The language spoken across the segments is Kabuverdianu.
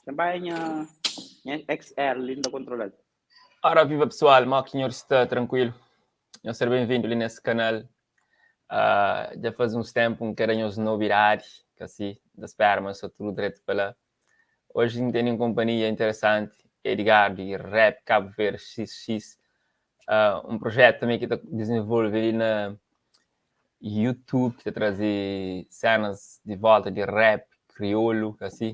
Dja bai nha nha XR li N ta kontrola-l. Ora viva pessoal, mo ki nhor sta tranquilo? Nhos ser bem-vindo li nesse canal. Uh, dja faz uns tempo n ka da nhos novidade, kasi, n ta spera ma sta tudo dreto pa la. Hoje n tene um companhia interessante, Edgar di Rap Cabo Verde XX, uh, um projeto também ki ta desenvolve li na YouTube, ki ta traze cenas di volta di rap kriolu, kasi.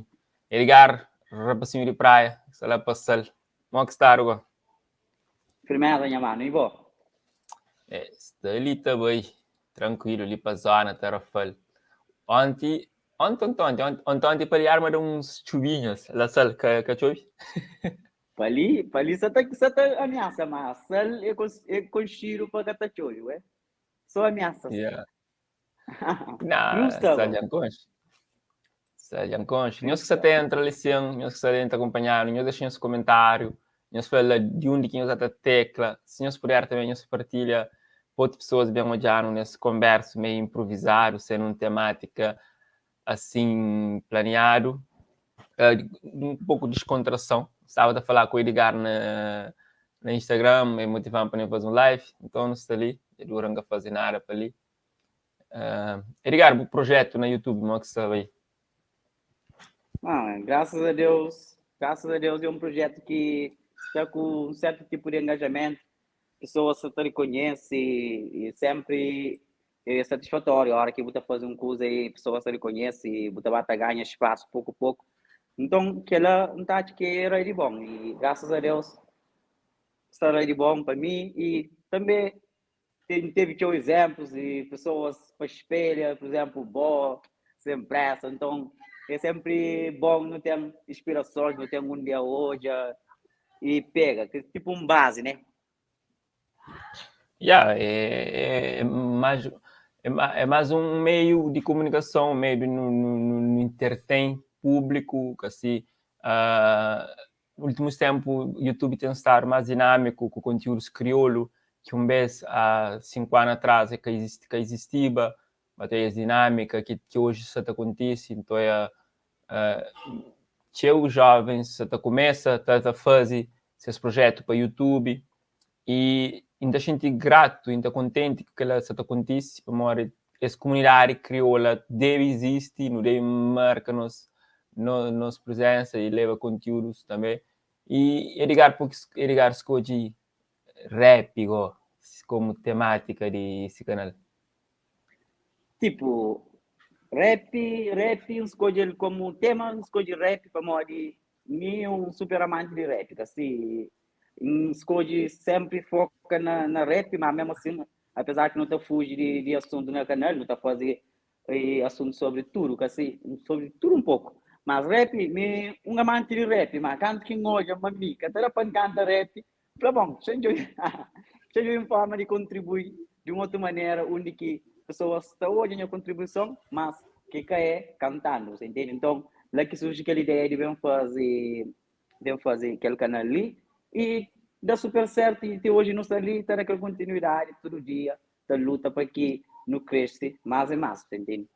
Edgar, rapacinho di praia, sta la pa sal. Mo ki sta, go? Firmeza, nha mano, e bo? É, sta li ta bai, tranquilo, li pa zona Tarrafal. Onti, onti, onti, onti, onti, onti, onti pa li arma da uns txubinhas, la sal, ka, ka txobi? Pa li, pa li sa ta, sa ta ameaça, mas sal é, é conxido pa ka ta txobi, ué? Só ameaças. Yeah. Não, sal dja konxe. Sal dja konxe. Nhos ki sa ta entra li sin, nhos ki sa ta acompanhar, nhos deixa nhos comentário, nhos fala de onde que nhos ta tecla. Se nhos puder também nhos partilha pa outras pessoas bem odjar nesse converso meio improvisado, sem uma temática assim planeado, uh, um pouco de descontração. Estava a falar com o Edgar na, na Instagram, e motivando para fazer um live, então não está ali, dura não fazer nada para ali. Uh, Edgar, o projeto na YouTube, como é que está aí? Ah, graças a Deus, graças a Deus é um projeto que está com um certo tipo de engajamento, pessoas se te reconhecem e, e sempre é satisfatório a hora que você faz uma coisa e pessoas te reconhecem e você vai ganhar espaço pouco a pouco. Então, aquela não tá que era de bom e graças a Deus está de bom para mim e também tem, teve teu exemplos e pessoas para espelhar, por exemplo, Bo, sem pressa. Então, é sempre bom não ter inspirações, não ter um dia hoje e pega, tipo um base, né? Yeah, é, é, é mais, é, é mais um meio de comunicação, um meio de no, no, no entretém público, assim, uh, últimos tempos o YouTube tem estado mais dinâmico com conteúdos crioulo, que um vez há 5 anos atrás é que existe, que existia, mas tem essa dinâmica que, que hoje está acontece, então é uh, os jovens está começa a tá fazer seus projetos para YouTube e ainda senti grato, ainda contente que ela está acontece, porque essa comunidade crioula deve existir, não deve marcar nos, no, nos presença e leva conteúdos também. E Edgar, porque Edgar escolhe rap igual, como temática de esse canal? Tipo, rap, rap, escolhe como tema, escolhe rap para mim, mi um super amante de rap, assim, escolhe sempre foca na, na rap, mas mesmo assim, apesar que não tá fuge de, de assunto no canal, não tá fazendo assunto sobre tudo, assim, sobre tudo um pouco. Mas rap, mi um amante de rap, mas canto que olha, mami, até para canta rap, fala bom, seja uma forma de contribuir de uma outra maneira, onde que pessoas estão olhando a contribuição, mas que que é cantando, você entende? Então, lá que surge aquela ideia de bem fazer, bem fazer aquele canal ali e dá super certo e até hoje não está ali, está naquela continuidade todo dia, está luta para que não cresça mais e mais, você entende?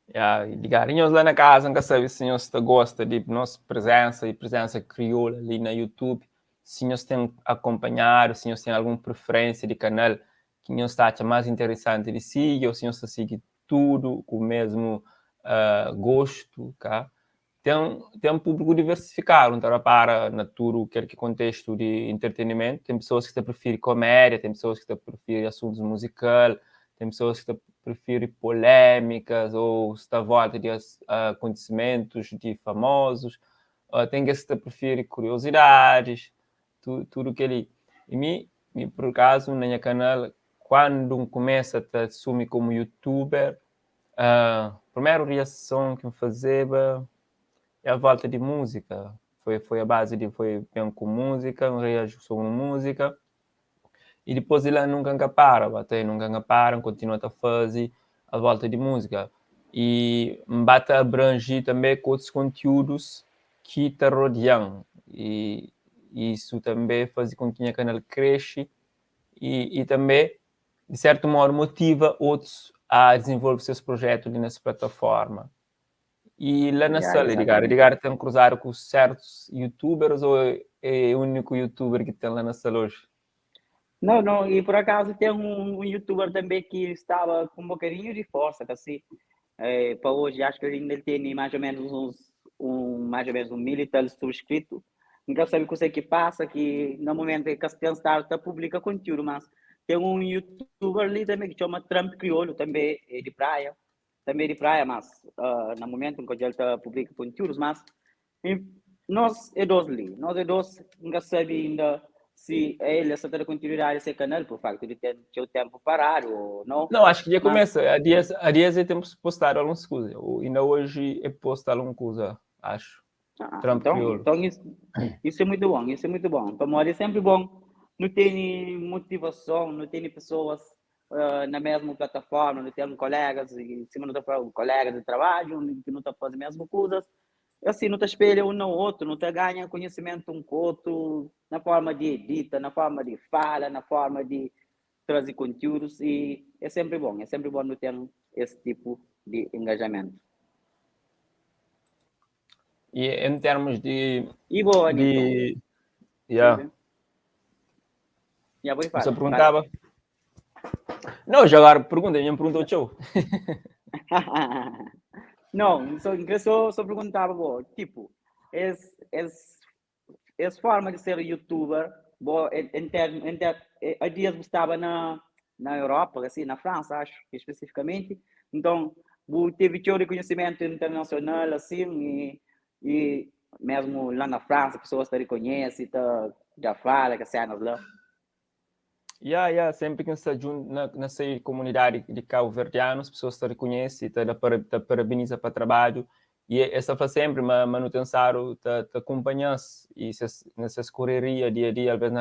Yeah, ligar. E nós lá na casa, nunca sabe se nós gosta de nossa presença e presença crioula ali na YouTube, se nós tem acompanhado, se nós tem alguma preferência de canal que nós acha mais interessante de seguir, ou se nós segue tudo com o mesmo gosto, tá? Tem um público diversificado, então para na tudo aquele que contexto de entretenimento, tem pessoas que preferem comédia, tem pessoas que preferem assuntos musical, tem pessoas que preferem polêmicas ou está à volta de acontecimentos de famosos, tem que prefere curiosidades, tu, tudo que ele. E mim, mi, por acaso, na minha canal, quando começa a assumir como youtuber, a primeira reação que me fazia é a volta de música. Foi a base de foi bem com música, um reajo sobre música. E depois ele nunca para, bateu, nunca para, continua a fazer a volta de música. E bate abranger também com outros conteúdos que te rodeiam. E isso também faz com que o canal cresça e também, de certo modo, motiva outros a desenvolver seus projetos ali nessa plataforma. E la na Ya, sala, Edgar, exatamente. Edgar ten cruzado ku certos youtubers ou é único youtuber que tem lá na sala hoje? Não, não, e por acaso tem um youtuber também que estava com um bocadinho de força, que assim, para hoje acho que ainda tem mais ou menos uns, mais ou menos 1000 e tal subscritos. Nunca sabe o que é que passa, que no momento que tem estado tá publica conteúdo, mas tem um youtuber ali também que chama Trump Crioulo, também é de praia, também é de praia, mas no momento em que ele tá publica conteúdos, mas e nós é dois ali, nós é dois, nunca sabe ainda se ele está dando continuidade a esse canal, por facto de ter seu tempo parado ou não. Não, acho que já Mas, começa. Há dias é tempo postar algumas coisas. Ainda hoje é postar alguma coisa, acho. Ah, Trump então, Crioulo. então isso é muito bom, isso é muito bom. Então, é sempre bom, não tem motivação, não tem pessoas na mesma plataforma, não tem colegas, e se não está falando colegas de trabalho, que não está fazendo as mesmas coisas, assim, não te espelha um no outro, não te ganha conhecimento um com o outro, na forma de edita, na forma de fala, na forma de trazer conteúdos, e é sempre bom não ter esse tipo de engajamento. E em termos de. E boa, Nito. De Sim, yeah. sim. Já vou Você falar, fala. perguntava? Não, já agora pergunta, minha pergunta ao show. Não, só perguntava, bom, tipo, esse, esse, essa forma de ser youtuber, bom, há dias estava na Europa, assim, na França, acho, especificamente, então, bu teve teu reconhecimento internacional, assim, e mesmo lá na França, pessoas te reconhecem, te, já fala, que cenas lá. Yeah, sempre que está junto na sua comunidade de cabo-verdianos, as pessoas te reconhecem, te, te parabeniza para o trabalho e essa faz sempre manutenção, te acompanha e nessas correria dia a dia, às vezes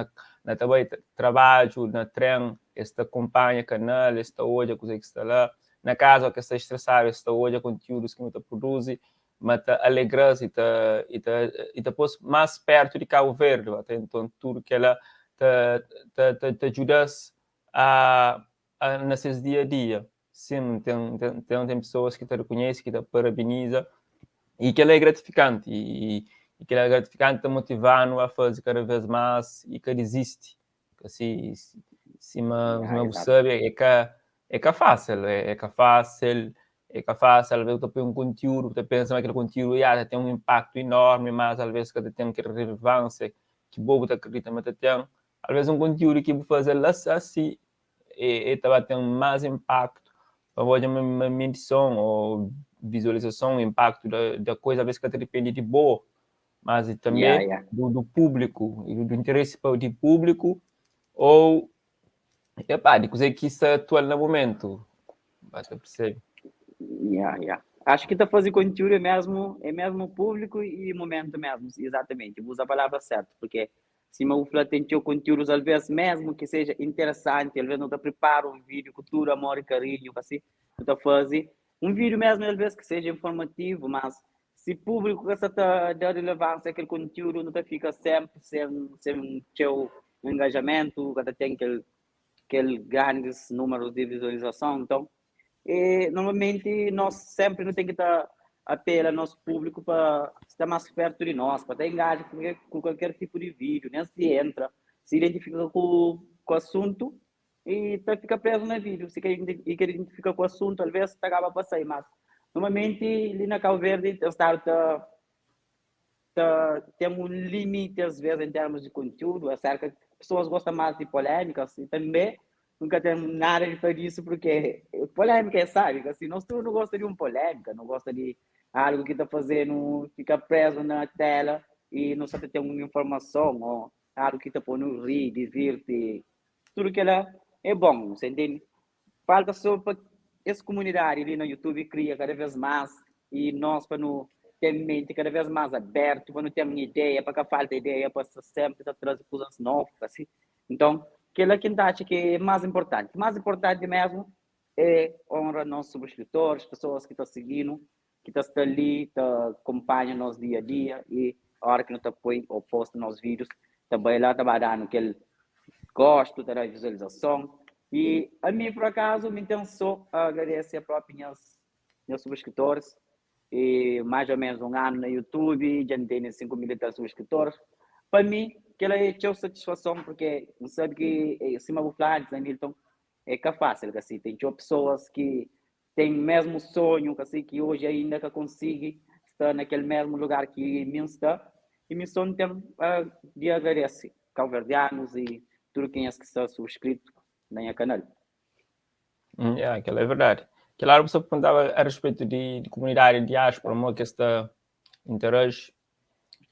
na também trabalho, na trem, este acompanha canal, esta olha coisa que está lá, na casa que está estressado, esta olha conteúdos que te produz, mas te alegra e te pôs mais perto de Cabo Verde, então tudo que ela te ajuda a nesses dia a dia. Sim, tem pessoas que te reconhecem, que te parabeniza e que ela é gratificante e que ela é gratificante te motivando a fazer cada vez mais e que desiste. Assim, se Yeah, me exato. sabe, é que é fácil, é que é fácil, é que é fácil, às vezes eu ponho um conteúdo, você pensa que aquele conteúdo já tem um impacto enorme, mas às vezes que tem aquela relevância que bobo te acredita, mas tem. Às vezes um conteúdo que vou fazer lá assim, e também tem mais impacto, para uma medição ou visualização, o impacto da coisa, às vezes que depende de boa, mas Yeah, também yeah. do público, e do interesse de público, ou epá, de coisa que isso é atual no momento. Basta perceber. Yeah. Acho que está fazendo conteúdo é mesmo público e momento mesmo, exatamente. Usa a palavra certa, porque se meu flá tem teu conteúdo, às vezes mesmo que seja interessante, às vezes não te prepara um vídeo com tudo amor e carinho, assim, não te faz um vídeo mesmo, às vezes que seja informativo, mas se público que está dando relevância àquele conteúdo, não te fica sempre sem teu engajamento, que tem aquele grandes números de visualização, então e, normalmente, nós sempre não tem que estar apela ao nosso público para estar mais perto de nós, para estar engajado com qualquer tipo de vídeo, né? Se entra, se identifica com o assunto e tá, fica preso no vídeo. Se quer, e quer identificar com o assunto, às vezes tá acaba para sair, mas normalmente ali na Cabo Verde está tá, tá, tem um limite às vezes em termos de conteúdo, acerca pessoas gostam mais de polêmicas e também nunca tem nada de fazer isso porque polêmica é, sabe, assim, nós todos não gosta de uma polêmica, não gosta de algo que está fazendo, fica preso na tela e não sabe ter uma informação ou algo que está pondo rir, divirte, tudo que ela é bom, você entende? Falta só para essa comunidade ali no YouTube cria cada vez mais e nós para não ter mente cada vez mais aberto, para não ter uma ideia, para que falta ideia, para sempre estar trazendo coisas novas, assim. Então, aquilo que a gente acha que é mais importante mesmo é honra nossos subscritores, pessoas que estão seguindo, que estão ali, que acompanham nosso dia a dia e a hora que nós põe ou posta nossos vídeos, também lá está dando aquele gosto, da visualização. E a mim, por acaso, me só agradecer a própria meus subscritores. E mais ou menos um ano na YouTube, dja N tene 5 mil e tal subscritores. Pa mi, kel-la é txeu satisfason, porque N sabe ki, sima bu fla antis, Anilton, é ka fásil, ka si? Ten txeu pesoas ki ten mesmu sonhu, ka si, ki oji ainda ka konsigi sta na kel mesmu lugar ki mi N sta. I mi so N ten di agradese kauverdianus i tudu kenhas ki sta subscritu na nha kanal. Yeah, kel-la é verdadi. Kel óra bu sta perguntaba a respeito di, di komunidadi di diáspora, mo ki es ta interage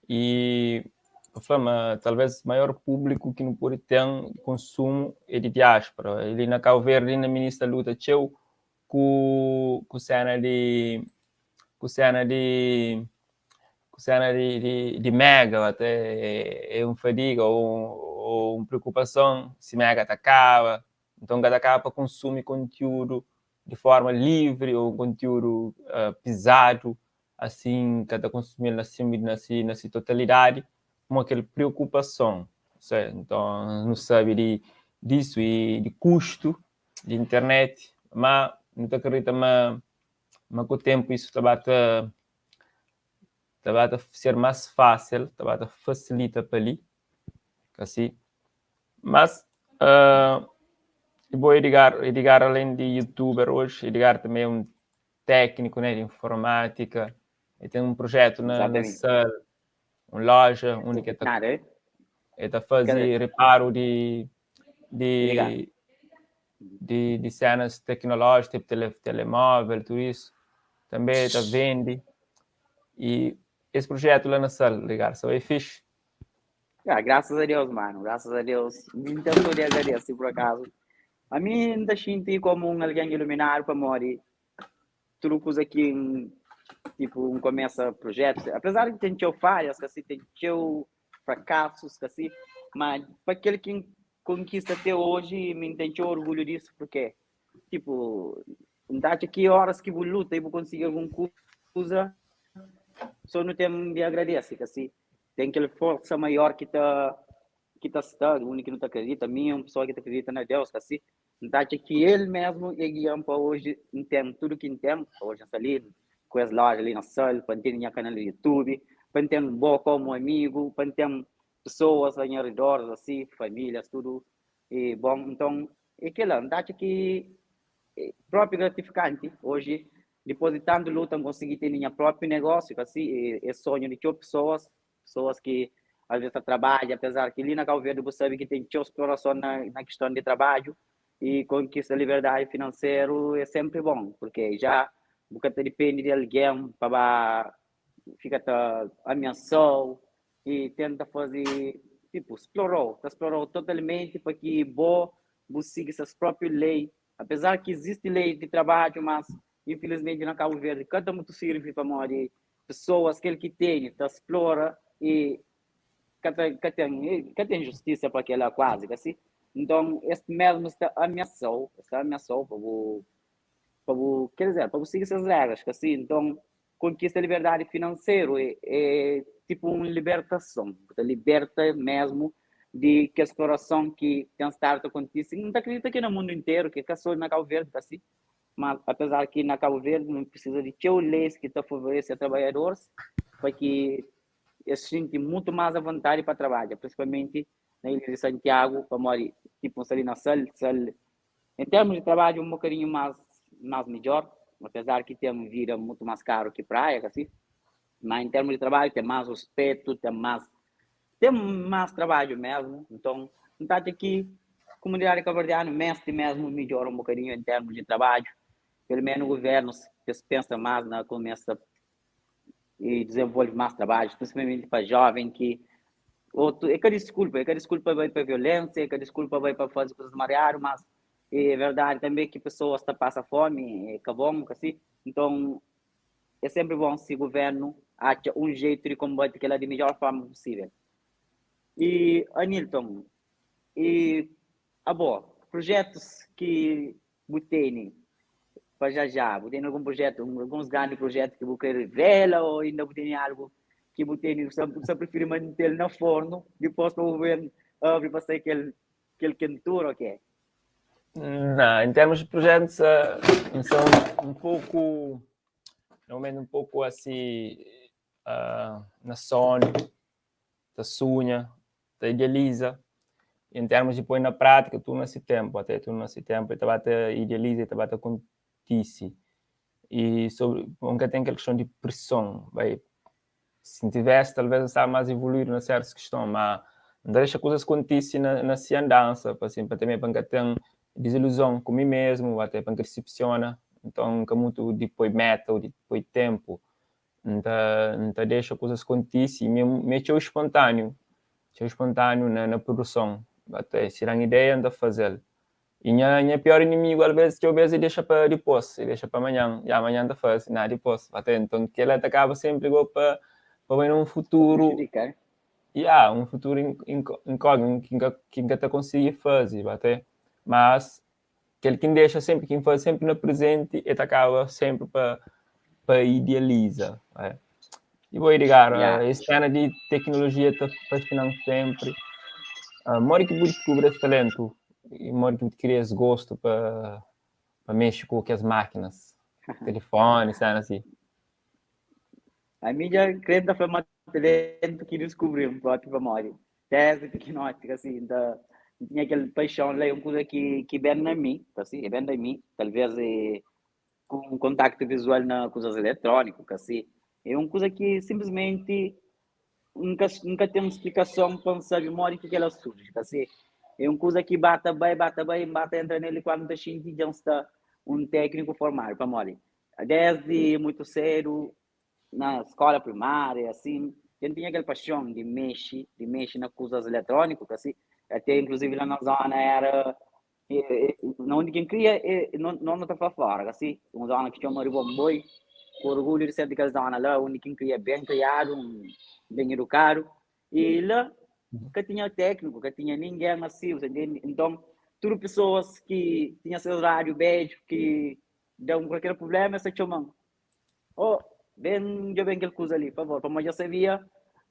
e pa fla ma talvez maior públiku ki nu pode ten di konsumu é di diáspora. E li na Cabo Verde inda minis ta luta txeu ku ku sena di ku sena di ku sena di di, di mega até é, é un fadiga ou, ou un preokupason si mega ta kaba Nton, ka ta kaba pa konsumi kontiúdu di forma livri ô kontiúdu pizadu, asin ka ta konsumi-l na si na si na si totalidadi, pamodi kel priokupason. Nton, nu sabe di disu i di kustu di internet, má nu ta kridita ma ma ku ténpu isu ta ba ta ta ba ta ser más fásil, ta ba ta fasilita pa li, asi. Mas, uh, e bo Edgar, Edgar além de youtuber hoje, Edgar também é um técnico né, de informática, ele tem um projeto na, na sala, uma loja onde que tá, Nada, eh? ele tá fazer reparo de, de, de, de cenas tecnológicas, tipo tele, telemóvel, tudo isso. Também tá vende. E esse projeto lá na sala, Edgar, só é fixe. Ah, graças a Deus, mano, graças a Deus. Mi N ten só de agradece, por acaso. A mi N ta xinti como un algen iluminadu pamodi tudu kuza ki N, tipo, N kumesa projetus, apesar di ten txeu falhas, kasi ten txeu frakasus, kasi, ma pa kel ki N konkista te oji, mi N ten txeu orgulhu disu, porque, tipo, N ta atxa ki oras ki bu luta i bu konsigi algun kuza, so nu ten di agradese, kasi. Ten kel forsa maior ki ta ki ta sta, undi ki nu ta kridita. Mi é un pesoa ki ta kridita na Deus, kasi. N ta atxa ki el mesmu é gia-m pa oji N ten tudu ki N ten. Pa oji N sta li ku es loja li na Sal, pa N tene nha kanal di YouTube, pa N ten bo komu amigu, pa N ten pesoas a nha ridor, asi, famílias, tudu. E bon, nton é kel-la. N ta atxa ki é propi gratifikanti oji, dipôs di tantu luta, N konsigi tene nha propi negósiu, asi, é sonhu di txeu pesoas, pesoas ki alvês ta trabadja, apezar ki li na Kabu Verdi bu sabe ki ten txeu splorason na na kiston di trabadju i konkista liberdadi finanseru é senpri bon, purke ja bu ka ta dipende di algen pa ba fika ta amiasau i tenta faze tipo splorau, ta splorau totalmenti pa ki bo bu sigi ses propi lei, apezar ki izisti lei di trabadju, mas infilismenti na Kabu Verdi ka ta mutu sirvi pamodi pesoas kel ki tene ta splora i ka ta ka ten ka ten justisa pa kela kuazi ka si. Nton es mesmu sta amiasau, es ta amiasau pa bu pa bu ker dizer pa bu sigi ses regras ka si. Nton konkista liberdadi finanseru é é tipu un libertason, bu ta liberta mesmu di kes splorason ki ten stadu ta kontise, N ta kridita ki na mundu interu, ki ka so na Kabu Verdi ka si. Ma apesar ki na Kabu Verdi nu precisa di txeu leis ki ta favorece trabalhadores pa ki es xinti mutu mas avontadi pa trabadja, principalmenti na ilha di Santiago, pamodi tipo N sta li na Sal, Sal em termos di trabadju un bocadinho mas mas midjor, apesar ki ten vida mutu mas karu ki praia kasi, ma em termos di trabadju ten mas ruspetu, ten mas Ten más trabadju mesmu, nton N ta atxa ki kumunidadi kabuverdianu meste mesmu midjora un bokadinhu en termus di trabadju, pelu menu guvernu pa es pensa más na kumesa i dizenvolve más trabadju, prinsipalmenti pa joven ki otu é ka diskulpa, é ka diskulpa bai pa violensia, é ka diskulpa bai pa faze kuzas mariadu, mas é verdadi tanbe ki pesoas ta pasa fomi, é ka bon, ka si, nton É senpri bon si guvernu atxa un jeitu di konbati kel-la di midjór forma pusível. I Anilton, i abo, prujétus ki bu tene pa já-já? Bu tene algun prujétu, alguns grandi prujétu ki bu kre revela ô inda bu tene algu ki bu tene, bu sta prifiri mante-l na fornu dipôs pa bu ben abri pa sai kel kel kentura ô ke? Não, em termos de projetos, uh, são um pouco. Na momentu un poku asi na sonu, ta sunha, ta idealiza. En termus di poi na prátika, tudu na si ténpu, até tudu na si ténpu, e ta ba ta idealiza, e ta ba ta kontise. I sobri, N ka ten kel kiston di prison, bai, si N tivesse, talvez N staba más evoluídu na sertus kiston, ma N ta dexa kuzas kontise na na si andansa, pa asin, pa tanbe pa N ka ten diziluzon ku mi mesmu, até pa N ka disepsiona. Nton, N ka mutu di poi meta ô di poi ténpu. N ta N ta dexa kuzas kontise i mi mi é txeu espontániu, txeu espontániu na na produson. Até si da-m ideia, N ta faze-l. I nha nha pior inimigu alvês, txeu bês é dexa pa dipôs, é dexa pa manhan. Ya, manhan N ta faze, na dipôs. Até nton kel-la ta kaba sénpri go pa pa bai na un Ta futuru, prejudika, eh? ya, un futuru inkógnito ki N ka ki N ka ta konsigi faze, até. Mas kel ki N dexa sénpri, ki N faze sénpri na prezenti, e ta kaba sénpri pa pa idealiza. É. I bo, Edgar, Ya. es sena di teknolojia ta fasina-m sénpri. Modi ki bu diskubri es talentu i modi ki bu kria es gostu pa pa mexe ku kes mákinas, telefoni, sena si? Ami dja kre N ta fla ma talentu ki diskubri-m propi pamodi desdi pikinoti asi N ta N tinha kel paixon la, é un kuza ki ki ben na mi, asi, é ben da mi, talvez é ku un kontaktu vizual na kuzas eletróniku, kasi, é un kuza ki sinplismenti N ka N ka ten splikason pa N sabe modi ki kel-la surji, kasi, é un kuza ki ba ta bai, ba ta bai, N ba ta entra nel i kuandu N ta xinti dja N sta un tékniku formadu, pamodi desdi mutu sedu na skola primária, asin, dja N tinha kel paxon di mexe, di mexe na kuzas eletróniku, kasi, até inkluzivi la na zona era na undi ki N kria, no no ta fla fora, kasi, un zona ki txoma Ribon Boi, ku orgulhu di ser di kel zona la, undi ki N kria, ben kriadu, ben edukadu, i la ka tinha tékniku, ka tinha ningen asi, bu ta ntende? Nton, tudu pesoas ki tinha ses rádiu bedju, ki da un kualker prubléma, es ta txoma-m, Oh, ben djobe-m kel kuza li, favor, pamodi dja sabia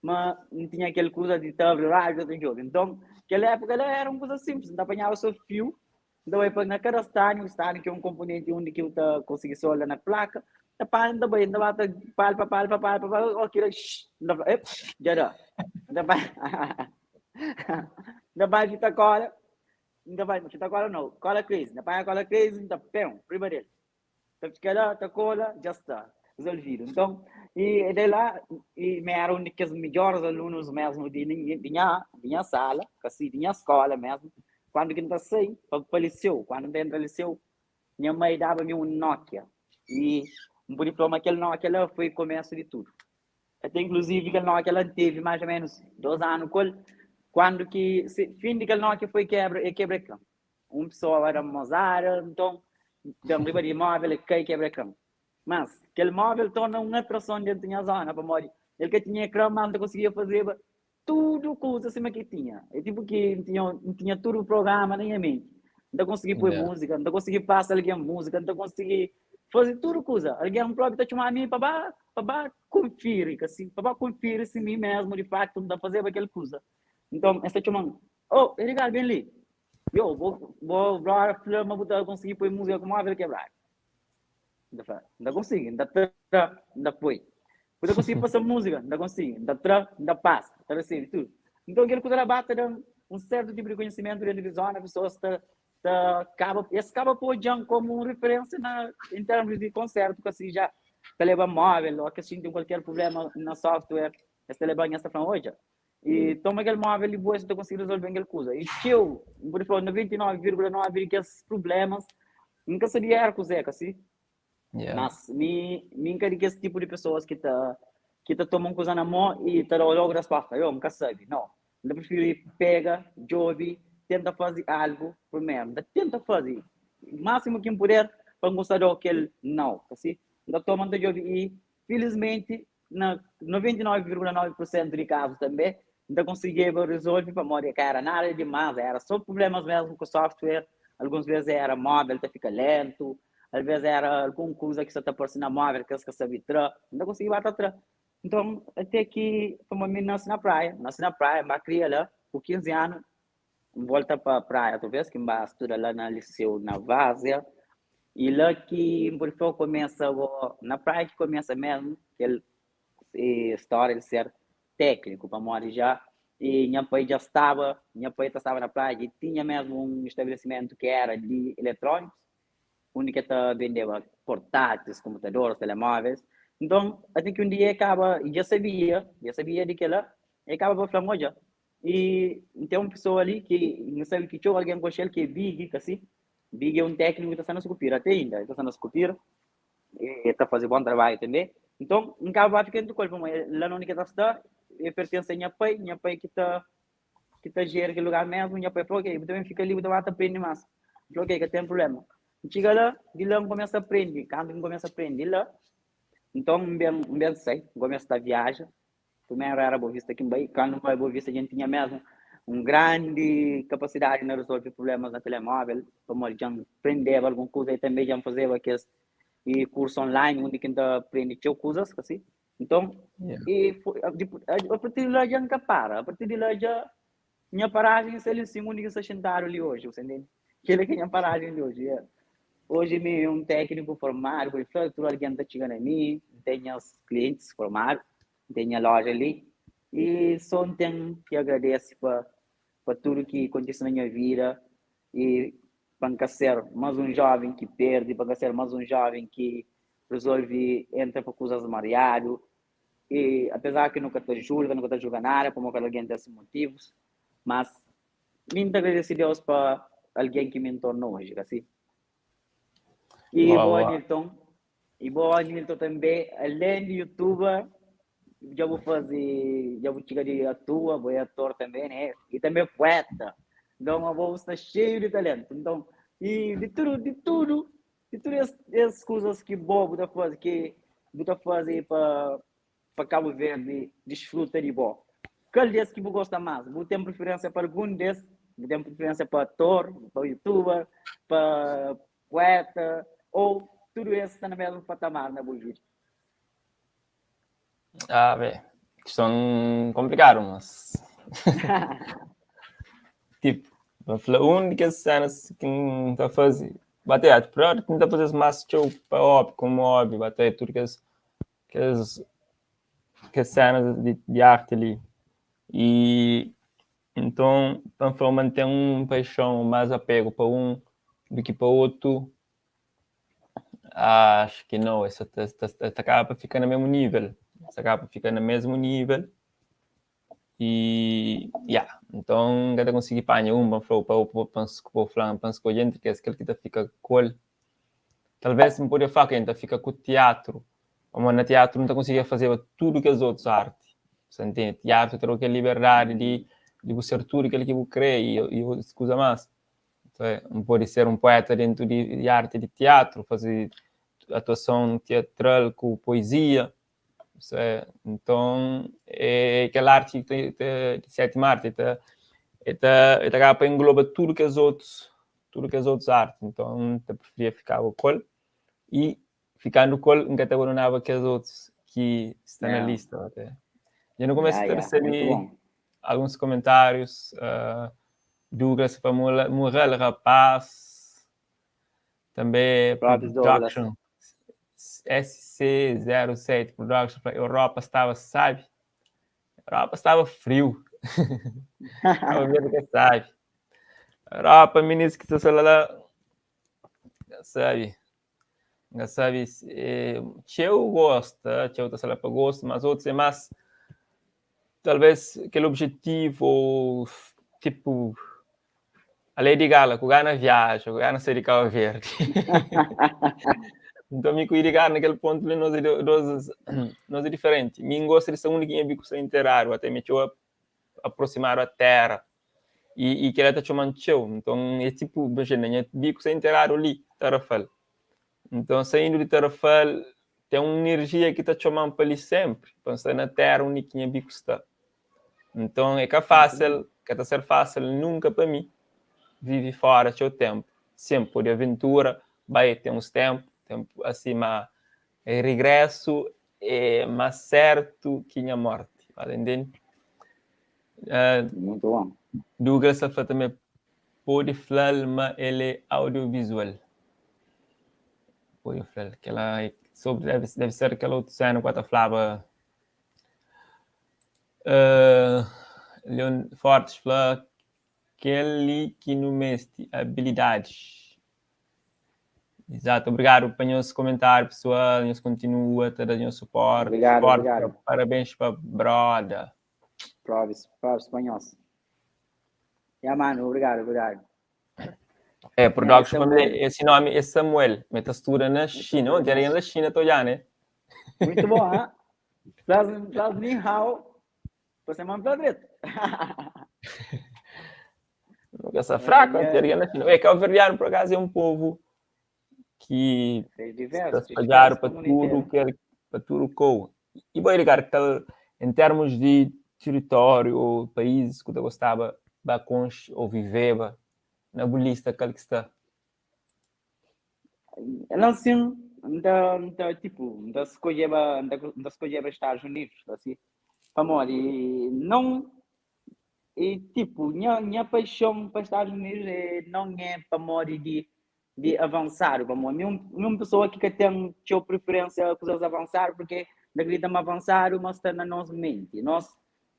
ma N tinha kel kuza di ta abri rádiu ta djobe. Nton, kel épuka la éra un kuza sinplis, N ta panhaba so fiu, N ta bai pa na kada stánio, stánio ki é un konponenti undi ki bu ta konsigi solda na plaka, ta panha, N ta bai, N ta ba ta palpa, palpa, palpa, palpa, ó kila, xxx, N ta fla, ep, dja da. N ta bai, N ta bai fita kola, N ta bai, fita kola nau, kola crazy, N ta panha kola crazy, N ta pem, riba del. Ta fika la, ta kola, dja sta rezolvidu. Nton, i de la, i mi era un di kes midjoris alunus mesmu di di nha di nha sala, kasi di nha skola mesmu. Kandu ki N ta sai pa pa liseu, kandu N ta entra liseu, nha mai daba mi un Nokia. I N pudi fla ma kel Nokia la foi komesu di tudu. Ate inkluzivi kel Nokia la N tevi mais o menus dos anu ku el, kandu ki fin di kel Nokia foi kebra, e kebra ekran. Un pesoa ba da-m mozada, nton da-m riba di móvel, el kai kebra ekran. Mas, kel móvel torna un atrason dentu nha zona, pamodi el ka tinha ekran, mas N ta konsigia fazeba tudu kuza sima ki tinha. É tipu ki N tinha, N tinha tudu programa na nha menti. N ta konsigi poi múzika, N ta konsigi pasa algen múzika, N ta konsigi faze tudu kuza. Algen própi ta txoma mi pa ba, pa ba konfiri, kasi, pa ba konfiri si mi mesmu di faktu N ta fazeba kel kuza. Nton, es ta txoma-m, Oh, Edgar, ben li! Yo, bo, bo brother fla ma bu ta konsigi poi múzika ku móvel kebradu. N ta fla, N ta konsigi, N ta tra, N ta poi. Bu ta konsigi pasa múzika? N ta konsigi, N ta tra, N ta pasa, ta resebe tudu. Nton kel kuza la ba ta da-m un sertu tipu di konhisimentu dentu di zona, pesoas ta ta kaba, es kaba pa odja-m komu un referensia na en termus di konsertu, kasi ja ta leba móvel, o kes xinti un kualker prubléma na software, es ta leba-m, es ta fla-m, odja, I toma kel móvel li bo, es ta konsigi rezolve kel kuza. I txeu, N pode fla 99,9 di kes prublémas, N ka sabia éra kuzê, ka si? Yeah. Mas mi, mi N ka di kes tipu di pesoas ki ta ki ta toma un kuza na mô i ta da-u logu resposta. Yo, N ka sabe. No. N ta prifiri pega, djobe, tenta faze algu primeru. N ta tenta faze másimu ki N puder pa N kumsa da-u kel nau, ka si? N ta toma, N ta djobe i filismenti na 99,9 por sentu di kazus tanbe N ta konsigiba rezolve pamodi ka era nada dimas, era so prublemas mesmu ku software, alguns bes era movel ta fika lentu, alves era algun kuza ki sa ta parse na movel ki es ka sabe tra, N ta konsigi ba ta tra. Nton, ate ki pamodi mi nase na Praia, nase na Praia, N ba kria la ku 15 anu, N volta pa Praia otu bes ki N ba studa la na liseu na Vazia. I la ki N pode fla kumesa go na praia ki kumesa mesmu kel stória di ser tékniku pamodi ja i nha pai dja staba nha pai ta staba na praia dja tinha mesmu un stabelesimentu ki era di eletrónikus undi ki el ta bendeba portáteis, komputadoris, telemóveis. Nton, ate ki un dia e kaba, i dja sabia, dja sabia di kila, e kaba pa fla-m, odja, i N ten un pesoa li ki N sabe ki txeu algen konxe-l, ki é Big, ka si? Big é un tékniku ki ta sta na Sukupira, ate inda el ta sta na Sukupira, e ta faze bon trabadju tanbe. Nton, N kaba pa fika djuntu ku el, pamodi la na undi ki el ta sta, e pertense a nha pai, nha pai ki ta ki ta jera kel lugar mesmu. Nha pai fla, ok, bu ta ben fika li, bu ta ba ta prende mas. N fla, ok, ka ten prubléma. N txiga la, di la N kumesa prende. Kantu ki N kumesa prende la, nton N ben, N ben sai, N kumesa ta viaja. Primeru éra Boa Vista ki N bai. Kandu N bai Boa Vista, dja N tinha mesmu un grandi kapasidadi na rezolve prublémas na telemóvel, pamodi dja N prendeba algun kuza i tanbe dja N fazeba kes kursu online undi ki N ta prende txeu kuzas, ka si? Nton, e a partir di la dja N ka para. A partir di la dja nha parajen sta li nsin undi ki N sta xintadu li oji, bu sta ntende? Kel-li ki é nha parajen di oji. Oji mi é un tékniku formadu, pode fla, tudu algen ta txiga na mi, N ten nhas klientis formadu, N ten nha loja li i so N ten ki agradese pa pa tudu ki kontise na nha vida i pa N ka ser más un jóven ki perde, pa N ka ser más un jóven ki rezolve entra pa kuzas mariadu i apezar ki nu ka ta julga, nu ka ta julga nada pamodi kada algen ten se motivus, mas mi N ta agradese Deus pa algen ki mi N torna oji, ka si? I bo Anilton, i bo Anilton tanbe, alen di youtuber, dja bu faze, dja bu txiga di atua, bo é ator tanbe, ne? I tanbe pueta. Nton abo bu sta xeiu di talentu. Nton, i di tudu, di tudu Di tudu es, es kuzas ki bo bu ta faze, ki bu ta faze pa, pa Kabu Verdi disfruta di bo, kal des ki bu gosta mas? Bu ten preferensia pa algun des? Bu ten preferensia pa ator, pa youtuber, pa pueta, ou tudu es sta na mesmu patamar na bu vida? Ah, bem, questão complicado, mas. tipo, pa fla un di kes cenas ki N ta faze, bate arte, prior ki N ta faze mas txeu pa hobby, como hobby, bate tudu kes kes kes cenas di, di arte li. E então, pa N fla ma N ten un paixão, mais apego pa un do ki pa otu, Acho que não, essa ta, ta, ta, ta acaba pa fica na mesmo nível. Essa acaba pa fica na mesmo nível. E, yeah, então ka ta consegui panha un pa fla pa pa pa pa fla pa escolher entre kes kel ki ta fica ku el. Talvez N podia fla ke N ta fika ku teatro. Pamodi na teatro N ta conseguia fazeba tudo kes otus arti. Sa ntende? Teatro ta da kel liberdade di di bu ser tudo kel ki bu kre e, e otus kuza mas. N pode ser un poeta dentu di arti di tiatru, faze atuason tiatral ku poezia. Nton, é kel arti di sétima arti, ta e ta e ta kaba pa engloba tudu kes otus tudu kes otus arti. Nton, N ta preferia fikaba ku el i Fikandu ku el, N ka ta abandonaba kes otus ki sta na lista. Dja nu kumesa ta resebe alguns komentárius. Uh, Douglas fla mural rapaz. Tanbê Production SC07 Production fla Europa staba sabi. Europa staba friu. Cabo Verde ka sabi. Europa, minis ki sta la, sabi. N ka sabe txeu gosta, txeu ta sta la pa gostu, mas otus é más talvez kel objetivu ou tipu a Lady Gala ku gana viaja, ku gana sai di Cabo Verde. Nton mi ku Edgar na kel pontu li nos é dos nos é diferenti. Mi N gosta di sta undi ki nha biku sta interadu, até mi txeu aproximadu a tera. I, i kel-la ta txoma-m txeu. Nton, é tipu, imajina, nha biku sta interadu li, Tarrafal. Nton, saindu di Tarrafal, ten un inerjia ki ta txoma-m pa li sénpri, pa N sta na téra undi ki nha biku sta. Nton, é ka fásil, ka ta ser fásil nunka pa mi vive fóra txeu ténpu. Sin, pode aventura, bai ten uns ténpu, ténpu asi, má rigrésu é más sértu ki nha mórti. Ba ta intende? Uh, Muito bom. Douglas ta fla també pode fla-l ma el é audiovisual. Pode fla-l kela sobre deve, deve ser kel otu sena ku ta flaba uh, Leon Fortes fla kel li ki nu meste abilidades. Exato, obrigado pa nhos comentário, pessoal. Nhos continua ta da nhos suporte. Obrigado, Forte, obrigado. Parabéns pa broda. Props, props pa nhos. Ya, mano, obrigado, obrigado. É, Production É, Family, Samuel. esse nome é Samuel, mas tá estuda na China. Onde era na China, tô já, né? Muito bom, hein? Plus, plus ni hao. Você manda direito. Nunca essa fraca, É, onde era na China. É, cabo-verdiano, por acaso, é um povo que É está diverso, espalhado diverso para no mundo tudo inteiro. que é, para tudo co. E bom, Ricardo, tal, em termos de território ou países que tu gostava ba conche ou viveba na bolista qual que está? Ela assim, nta, tipo, nta escolheba, nta, nta escolheba Estados Unidos, assim. Pamodi, não, e tipo, minha paixão para Estados Unidos é, não é pamodi de avançar, pamodi, nenhuma pessoa que tem sua preferência coisas avançar, porque não acredita em avançar, mas está na nossa mente. Nós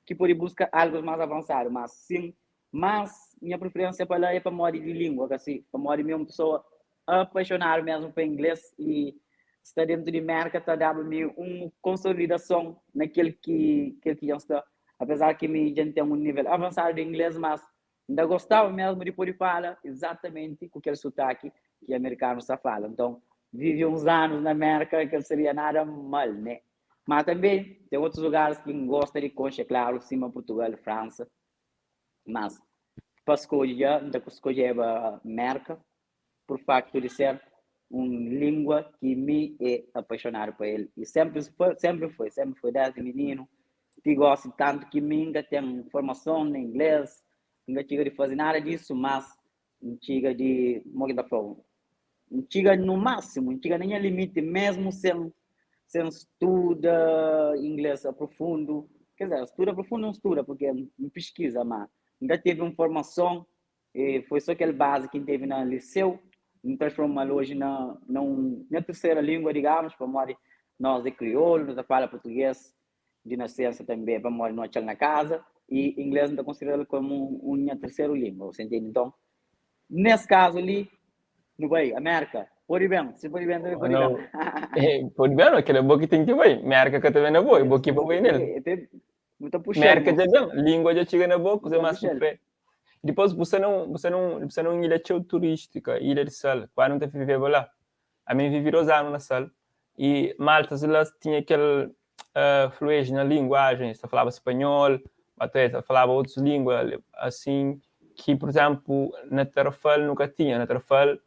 que pode buscar algo mais avançado, mas sim, mas minha preferência para lá é pamodi de língua, assim, pamodi mesmo pessoa apaixonada mesmo por inglês e está dentro de América está dando-me uma consolidação naquele que já está, apesar que me já tem um nível avançado de inglês, mas ainda gostava mesmo de poder falar exatamente com aquele sotaque que americano só fala. Então, vive uns anos na América que seria nada mal, né? Mas também tem outros lugares que gosta de coxa, claro, cima Portugal, França. Mas para escolher, ainda escolher a América por facto de ser uma língua que me é apaixonado por ele. E sempre foi desde menino. Que gosto tanto que me ainda tem formação em inglês, ainda chega de fazer nada disso, mas chega de, como que tá falando? Chega no máximo, chega nem limite, mesmo sem estuda inglês a profundo. Quer dizer, estuda a profundo não estuda, porque não pesquisa, mas ainda teve uma formação, e foi só aquele base que teve na liceu, me transformou hoje na terceira língua, digamos, para nós, nós é crioulo, nós fala português de nascença também, para nós não na casa, e inglês não está considerado como uma terceira língua, você entende? Então, nesse caso ali, no vai, América, pode bem, se pode bem, também pode Não. bem. É, pode bem, não, aquele é bom que tem que vai. América que também não boa, bom que vai nele. Muito puxando. América já bem, língua já chega na boca, você Tá mais puxando. pé. Depois você não ilha tão turística, ilha de sal, quase não te viver lá. A mim vivi 2 anos na Sal e malta lá tinha aquele fluidez na linguagem, você falava espanhol, até você falava outras línguas, assim, que, por exemplo, na Tarrafal nunca tinha. Na Tarrafal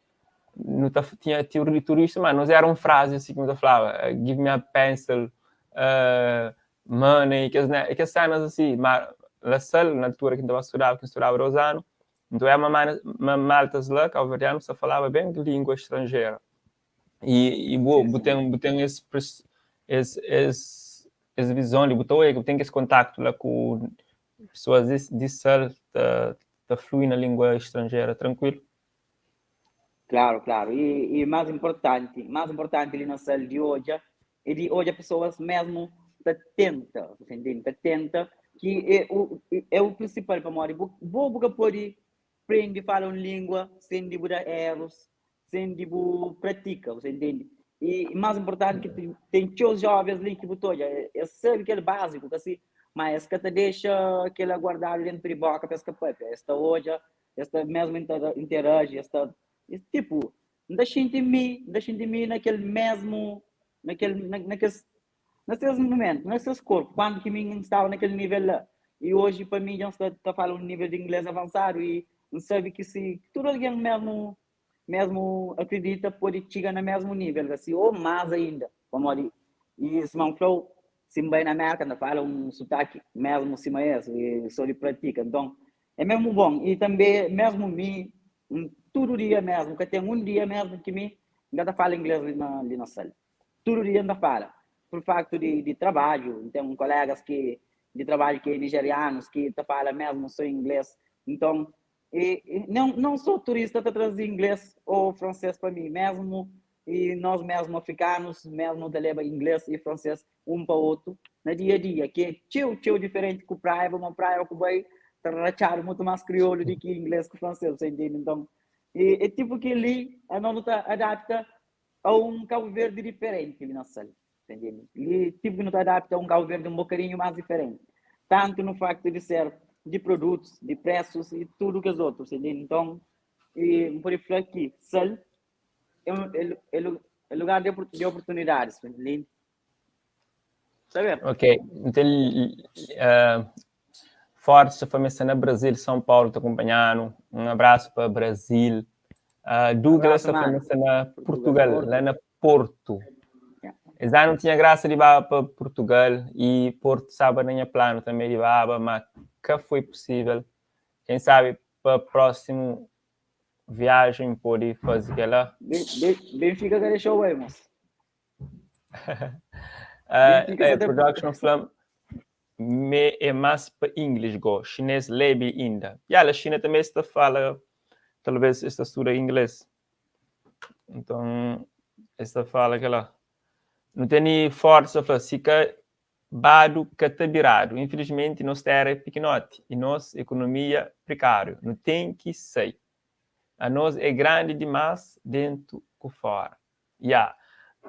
não tinha turista, mas não eram frases assim que eu falava, give me a pencil, money, que que cenas assim, mas na Sal, na altura que estava a estudar, que estudava 2 anos, então é uma maltas lá, cabo-verdiano, só falava bem de língua estrangeira. E bo, Sim, bo sim. tem, bo tem esse visão, de botou que tem esse contacto lá com pessoas de Sal, tá flui na língua estrangeira, tranquilo. Claro, claro. E mais importante ali na sala de hoje, é de hoje pessoas mesmo tá tenta, você entende? Tá tenta, que é o principal para mim. Bo bo pode aprender a falar uma língua sem de dar erros, sem de pratica, você entende? E mais importante que tem os jovens ali que botou, é sabe que é básico, que assim, mas que te deixa aquele guardado dentro de boca para escapar. Esta hoje, esta mesmo interage, esta tipo, deixa em mim naquele mesmo, naquele, na, naquele, naquele momento, naquele corpo, quando que mim estava naquele nível lá. E hoje, para mim, já está, está falando um nível de inglês avançado e não sabe que se tudo alguém mesmo acredita, pode chegar no mesmo nível, assim, ou mais ainda. Como ali, e se não falou, se vai na América, não fala um sotaque mesmo acima esse, e só de pratica. Então, é mesmo bom. E também, mesmo mim, todo dia mesmo, que tem um dia mesmo que me ainda fala inglês ali na sala. Todo dia ainda fala. Por facto de trabalho, tem colegas que de trabalho que é nigerianos que tá fala mesmo só inglês. Então, e não sou turista para trazer inglês ou francês para mim, mesmo. E nos mesmu afrikanus mesmu nu ta leba ingles i franses un pa otu na dia a dia, ki é txeu txeu diferenti ku praia, pamodi praia ku bai ta ratxadu mutu más kriolu di ki ingles ku franses, bu ta intende? Nton, é tipu kel-li, anos nu ta adapta a un Kabu Verdi diferenti li na Sal, ta intende? Li tipu ki nu ta adapta a un Kabu Verdi un bokadinhu más diferenti, tantu no faktu di ser di produtus, di presus i tudu kes otu, bu ta intende? Nton, N pode fla ki Sal é, é, é, é lugar de, de oportunidades, entende? Sabe? Ok, então, uh, forte sua família está na Brasil, São Paulo está acompanhando. Um abraço para Brasil. Uh, Douglas, sua família está na Portugal, Portugal, lá na Porto. Esse ano tinha graça de ir para Portugal e Porto estava na minha plano também de ir, mas que foi possível. Quem sabe para próximo viagem pode fazer kel-la. Benfica ka deixou bai, mos. Uh, é, production fla me é mais para inglês go, chinês lebe ainda. E a China também está fala, talvez está estuda inglês. Então, está fala aquela. Não tem nem força, fala, se ka Badu ka ta biradu. Infilismenti nos tera é pikinoti i nos ekonomia prikáriu. Nu ten ki sai. Anos é grandi dimás dentu ku fora. Ya.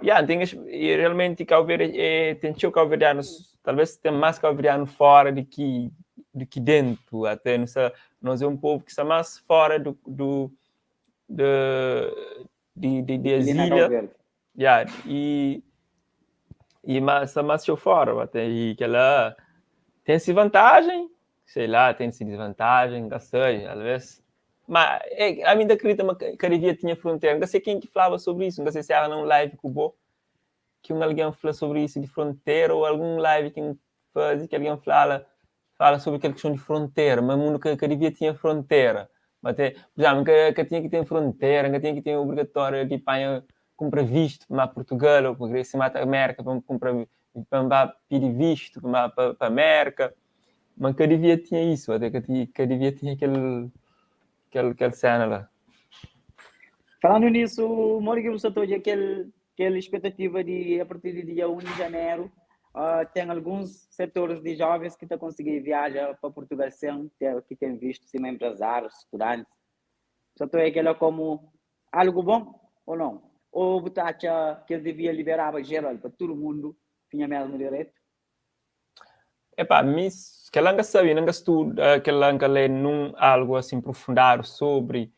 Ya, ten es, i realmenti Kau Verdi é, ten txeu kauverdianus, talvez ten más kauverdianu fora di ki di ki dentu. Até nu sta, nos é un povu ki sta más fora du du de di di di es Li na Kau ilha. Verdi. Ya, e e mas sta más txeu fora, ba ten e kel-la ten se vantajen, sei lá, ten se desvantajen, N ka sei, alvês. Ma é ami N ta kridita ma ka devia tinha frontera. N ka sei ken ki flaba sobri isu, N ka sei si éra na un live ku bo ki un algen fla sobri isu di frontera ô algun live ki N faze ki algen flala fala sobri kel kiston di frontera, ma mundu ka ka devia tinha frontera. Ma te, pur izénplu, ka ka tinha ki ten frontera, ka tinha ki ten obrigatória di panha kunpra vistu pa ba Purtugal ô pa kre si mata Amérika pa kunpra pa N ba pidi vistu pa N ba pa pa Amérika. Ma ka devia tinha isu, ate ka ti ka devia tinha kel kel kel séna la. Falando nisso, modi ki bu sta ta odja kel kel expectativa di a partir di dia 1 di janeru uh, ten alguns setores di jovens ki ta konsigi viaja pa Portugal sen ter ki ten visto, sima empresários, estudantes. Sta ta odja kela komu algo bom ou não? Ou bu ta atxa ki es devia liberaba geral pa tudu mundu tinha mesmu direito? Epá, mi, kel-la N ka sabe, N ka studa, kel-la N ka lé nun algu asin profundadu sobri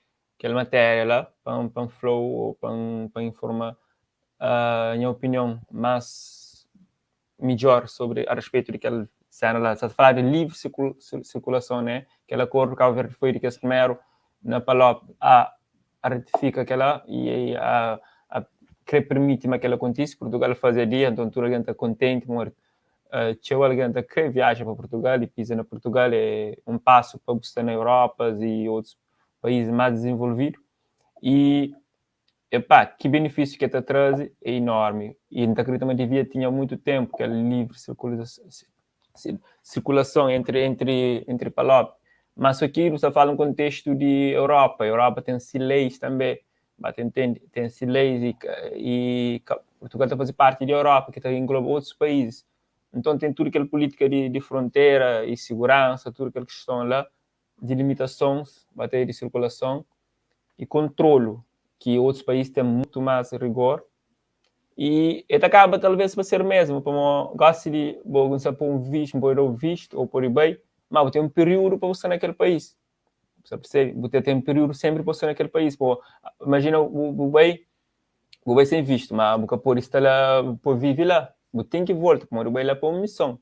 kel matéria la pa N pa N fla-u ô pa N pa N informa nha opinion más midjór sobri a respetu di kel séna la. Sa ta faladu di livri sirkulason, né? Kel akordu Kabu Verdi foi di kes primeru na Palop a a ratifika kel-la i a a kre pirmiti ma kel-la kontise. Purtugal faze adia, nton tudu algen ta kontenti pamodi txeu algen ta kre viaja pa Purtugal i piza na Purtugal é un pasu pa bu sta na Europas i otus país más dizenvolvidu i epá, ki benefísiu ki el ta traze é enormi i N ta kridita ma devia tinha mutu ténpu kel livri sirkulason entri entri entri Palop mas so ki nu sta fala un kontestu di Europa, Europa ten si leis tanbe ba ta intende, ten si leis i i Purtugal ta faze parti di Europa ki ta engloba otus país nton ten tudu kel pulítika di di frontera i siguransa tudu kel kiston la di limitasons matéria di sirkulason i kontrolu ki otus país ten mutu más rigor i e ta kaba talvez pa ser mesmu pamo gosi di bo kumsa poi un vistu pode dau vistu ou pode bai ma bu ten un piriudu pa bu sta na kel país bu sta persebi bu ta ten piriudu sempri pa bu sta na kel país po imajina bu bu bai bu bai sen vistu ma bu ka pode sta la pa vivi la bu ten ki volta pamodi bu bai la pa un mison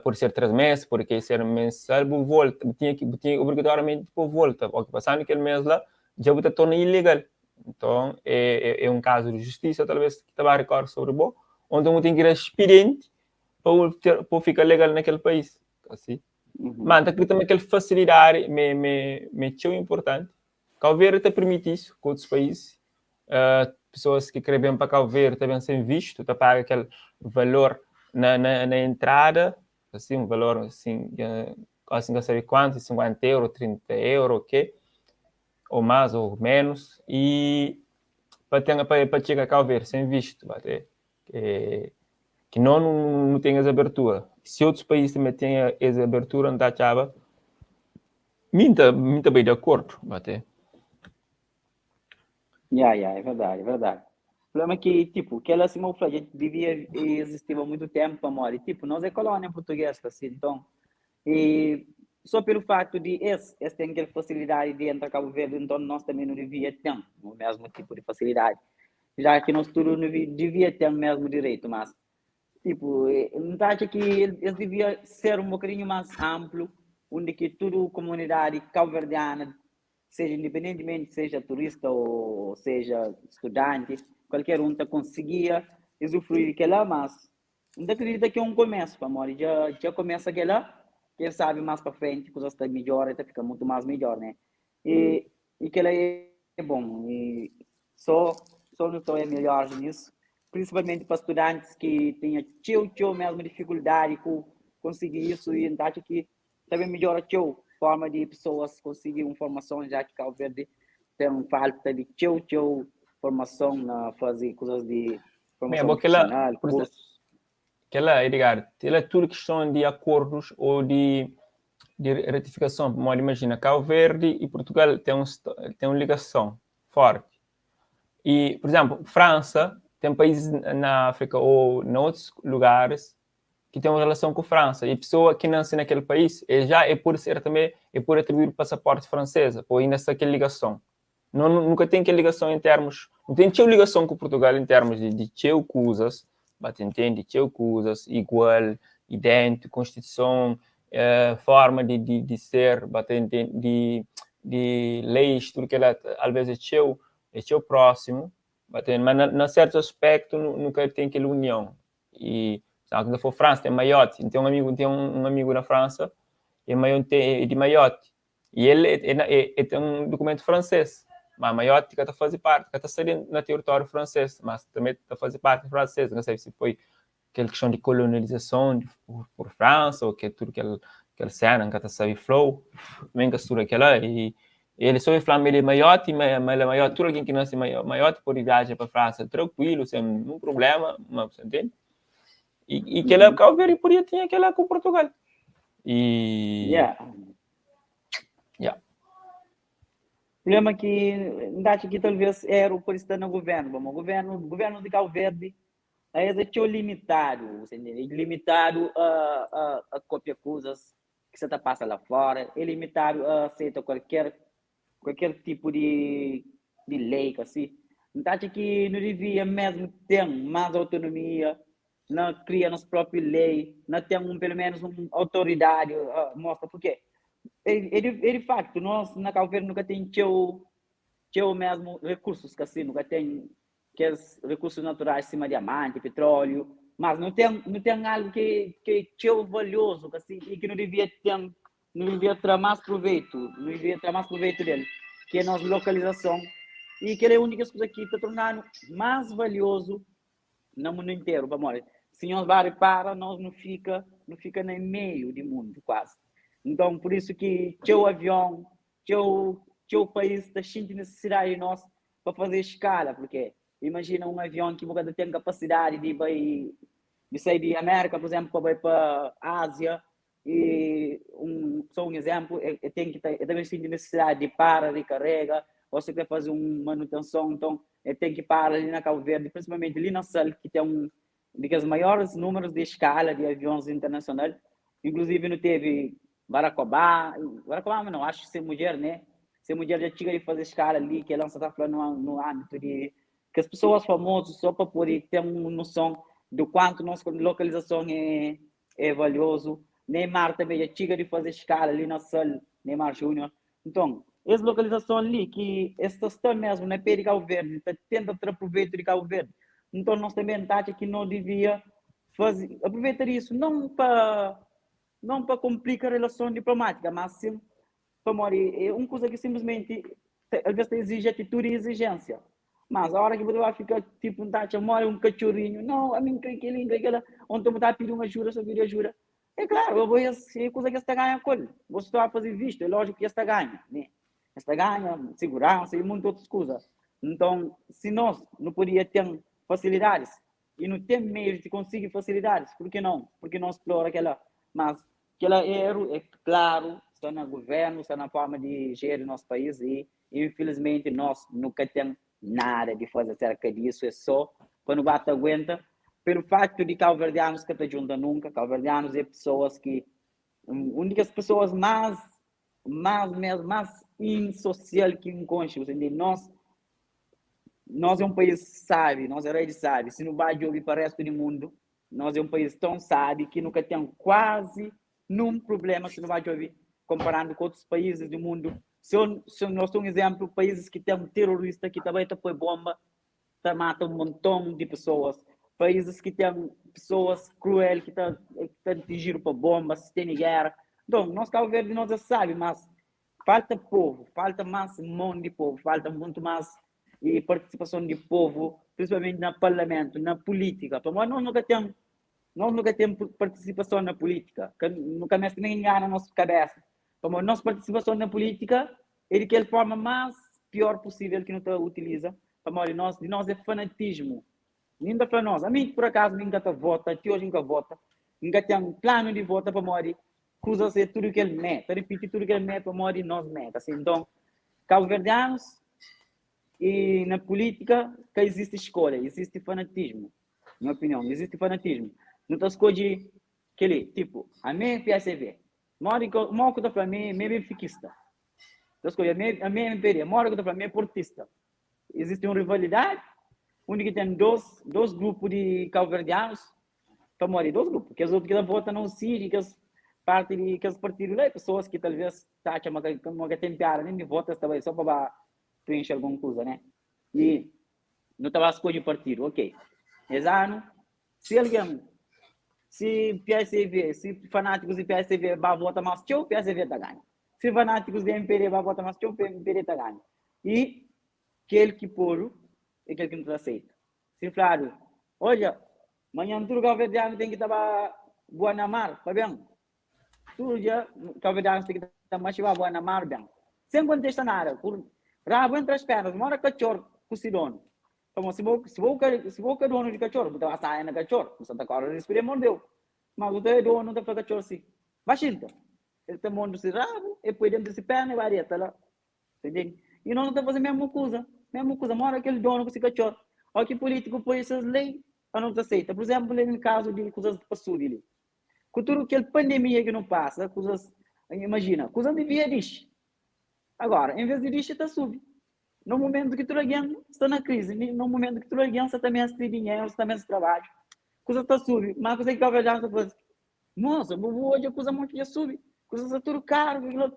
pode ser 3 mês, pode ke ser mensal, bu volta, bu tinha ki, bu tinha obrigatoriamenti pa volta, o ki pasando kel mês la, dja bu ta torna ilegal. Nton, é, é, é un kazu di justisa, talvez, ki ta ba rekorre sobri bo, ou nton bu ten ki da expedienti pa bu ter, pa bu fika legal na kel país, asi. Ma, N ta kridita ma kel fasilidadi me, me, me txeu inportanti. Kau Verdi ta permiti isu ku otus país. Uh, pessoas ki kre ben pa Kau Verdi ta ben sen vistu, ta paga kel valor na, na, na entrada, assim, um valor assim, assim, não sabe quanto, 50 euro, 30 euro, ok? Ou mais ou menos, e pa ten pa pa txiga Cabo Verde sen vistu ba te eh, ki no nu ten es abertura. Si otus país també ten es abertura, N ta atxaba mi N ta mi ta bai di akordu ba te. Ya, ya, é verdade, é verdade. Problema é que, tipo, kel sima bu fla, dja devia existiba muitu tempu pamodi, tipo, nos é kolónia português, assim, então, e só pelo facto de es, es ten kel facilidade de entra Cabo Verde, então nós também não devia ter o mesmo tipo de facilidade, já que nós tudo não devia ter o mesmo direito, mas, tipo, N ta atxa ki es devia ser um bocadinho mais amplo, onde que tudo comunidade cabo-verdiana seja independentemente seja turista ou seja estudante, qualquer um ta conseguia usufruir di kela, mas N ta acredita ki é um começo, pamodi dja dja começa kela, quem sabe mais pa frente kuzas ta midjora e ta fika mutu mais midjor, né? E e kela é bom e só só nu ta oia melhores nisso, principalmente pa estudantes ki tinha txeu txeu mesmo dificuldade ku consegui isso e N ta atxa ki ta ben midjora txeu forma di pesoas konsigi un formason, já ki Cabo Verde ten falta di txeu, txeu formason na faze kuzas di Bem, formason bo kela, profissional, por exemplo, kursus. kela, Edgar, ela é tudo questão de acordos ou de, de retificação. Pode imagina, Cabo Verde e Portugal têm um, têm uma ligação forte. E, por exemplo, França tem países na África ou em outros lugares que tem uma relação com França. E pessoa que nasce naquele país, e já é por ser também, é por atribuir o passaporte francês, ou ainda está aquela ligação. Não, nunca tem aquela ligação em termos, não tem teu ligação com Portugal em termos de, de teu coisas, mas entende, teu coisas, igual, idêntico, constituição, eh, forma de, de, de ser, bate entende, de, de leis, tudo que ela, às vezes é teu, é teu próximo, bate, mas na, na certo aspecto nunca tem aquela união. E sabe, quando for França, tem Mayotte. Tem um amigo, tem um, um amigo na França, e Mayotte, é de Mayotte. E ele é, é, é, tem um documento francês. Mas Mayotte que está fazendo parte, que está saindo no território francês, mas também está fazendo parte francês. Não sei se foi aquela questão de colonização de, por, por França ou que tudo aquele aquela cena que está sabe flow, também que tudo aquela e ele só fala ele é Mayotte, mas ele é Mayotte, tudo alguém que nasce em Mayotte pode viajar para a França tranquilo, sem nenhum problema, mas você entende? E, e que ela, Cabo Verde podia ter aquela com Portugal. E Yeah. Yeah. Problema ki N ta atxa ki talvez eru pode sta na governo, pamodi governo, governo di Cabo Verde a es é txeu limitadu, você entende? É limitadu a, a, a kopia kuzas ki sa ta pasa la fora, é limitadu a aseita kualker kualker tipu di di lei kasi. N ta atxa ki nu divia mesmu ten más autonomia na kria nos propi lei, na ten un pelu menus un autoridadi a mostra purke é é di é di faktu nos na Cabo Verde nu ka ten txeu txeu mesmu rekursus kasi, nu ka ten kes rekursus naturais sima diamanti, pitróliu, mas nu ten nu ten algu ki ki é txeu valiozu kasi i ki nu devia ten nu devia tra más proveitu, nu devia tra más proveitu del, ki é nos lokalizason i kel é un di kes kuza ki ta torna-nu más valiozu na mundu interu, pamodi si nhos ba ripara nos nu fika nu fika na meiu di mundu kuazi. Nton pur isu ki txeu avion, txeu txeu país ta xinti nisisidadi di nos pa faze eskala, purke imajina un avion ki bu ka ta ten kapasidadi di bai di sai di Amérika, pur izénplu, pa bai pa Ázia, i un só un izénplu, e e ten ki ta e ta ben xinti nisisidadi di para, rikarega, ô si kre faze un manutenson, nton e ten ki para li na Kabu Verdi, prinsipalmenti li na Sal, ki ten un di kes maiores númerus di eskala di avions internasional, inkluzivi nu tevi Barack Obama, Barack Obama não, acho que se mudjer, né? Se mudjer dja txiga di faze eskala li, kel sa ta fla no, no âmbito di kes pessoas famosos, só pa pode ter uma noção do quanto nossa localização é, é valioso. Neymar também já txiga di faze escala ali na Sal, Neymar Júnior. Então, essa localização ali, que esta está mesmo na pé de Cabo Verde, está tenta tra proveito de Cabo Verde. Então, nós também tá que não devia fazer, aproveitar isso, não para não para complicar a relação diplomática, mas sim pamodi é uma coisa que simplesmente às vezes exige atitude e exigência. Mas a hora que você vai ficar tipo um tacha, mora um cachorrinho, não, a mim quer aquele, quer aquela, onde você tá pedindo uma ajuda, só pedir ajuda. É claro, eu vou é coisa que você ganha com ele. Você está a fazer visto, é lógico que você ganha, né? Você ganha segurança e muitas outras coisas. Nton, si nos nu podia ten fasilidadis i nu ten meius di konsigi fasilidadis, pur ki non? Pur ki non splora kela? Mas kela eru é klaru, sta na guvernu, sta na forma di jeri nos país i infilismenti nos nu ka ten nada di faze aserka disu, é so pa nu ba ta aguenta pelu fatu di kauverdianus ka ta djunta nunka. Kauverdianus é pesoas ki un di kes pesoas más más mesmu, más insosial ki N konxe, bu ta ntende? Nos, nos é un país sábi, nos é rei di sábi. Si nu ba djobe pa réstu di mundu, nos é un país tãu sábi ki nu ka ten kuazi nun prubléma si nu ba djobe konparandu ku otus paízis di mundu. Si si nos ten un izénplu, paízis ki ten terorista ki ta bai ta poi bonba ta mata un monton di pesoas, paízis ki ten pesoas kruel ki ta ta atinjidu pa bonbas, si tene géra. Nton, nos Kabu Verdi nos é sabi, mas falta povu, falta más mon di povu, falta mutu más e partisipason di povu, prinsipalmenti na parlamentu, na pulítika, pamodi nos nu ka ten nos nu ka ten partisipason na pulítika, ka nu ka meste nen ingana nos kabesa, pamodi nos partisipason na pulítika é di kel forma más pior pusível ki nu ta utiliza, pamodi nos di nos é fanatismu. Mi N ta fla nos, ami pur akazu mi N ka ta vota, ti oji N ka vota, N ka ten planu di vota pamodi kuzas é tudu kel mé, ta ripiti tudu kel mé pamodi nos mé, ta sin. Nton, kabuverdianus i na pulítika ka izisti skolha, izisti fanatismu, nha opinion, izisti fanatismu. Nu ta skodje kel-li, tipu, ami é PSV, modi ki mo ku ta fla mi mi é benfikista, ta skodje ami ami é MPD, modi ku ta fla mi é portista. Izisti un rivalidadi undi ki ten dos dos grupu di kauverdianus pamodi dos grupu, kes otu ki ta vota na un sidi, kes parti di kes partidu la é pesoas ki talvez ta atxa ma ka ma ka ten piada nen di vota, es ta bai so pa ba prenxe algun kuza, ne? I nu ta ba skodje partidu, ok, es anu si algen si PSV, si fanátikus di PSV ba vota mas txeu, PSV ta ganha. Si fanátikus di MPD ba vota mas txeu, MPD ta ganha. I kel ki podu é kel ki nu ta aseita. Si fladu, odja, manhan tudu kauverdianu ten ki ta ba bua na mar pa ben. Tudu dia kauverdianus ten ki ta maxi ba bua na mar ben. Sen kontesta nada, ku rabu entri as pernas, mora katxor ku si donu. Pamodi si bo, si bo ka, si bo ka donu di katxor, bu ta ba saia na katxor, bu sa ta kore risku di el mordeu. Ma bu ta é donu, ta fla katxor si, Ba xinta. El ta mondu si rabu, el poi dentru si perna, el ba deta la. Ta ntende? I nos nu ta faze mesmu kuza, mesmu kuza, mora kel donu ku si katxor. Ó ki pulítiku poi ses lei, pa nu ta seita. Pur izénplu, na kazu di kuzas pa subi li, ku tudu kel pandemia ki nu pasa, kuzas, imajina, kuzas devia dixi. Agora, en ves di dixi, ta subi. Na un mumentu ki tudu algen sta na krizi, na un mumentu ki tudu algen sta ta meste dinheru, sta ta meste trabadju, kuzas ta subi. Má kuzê ki kabuverdianus ta faze? Mosa, bu bu odja kuza modi ki dja subi, kuza sta tudu karu,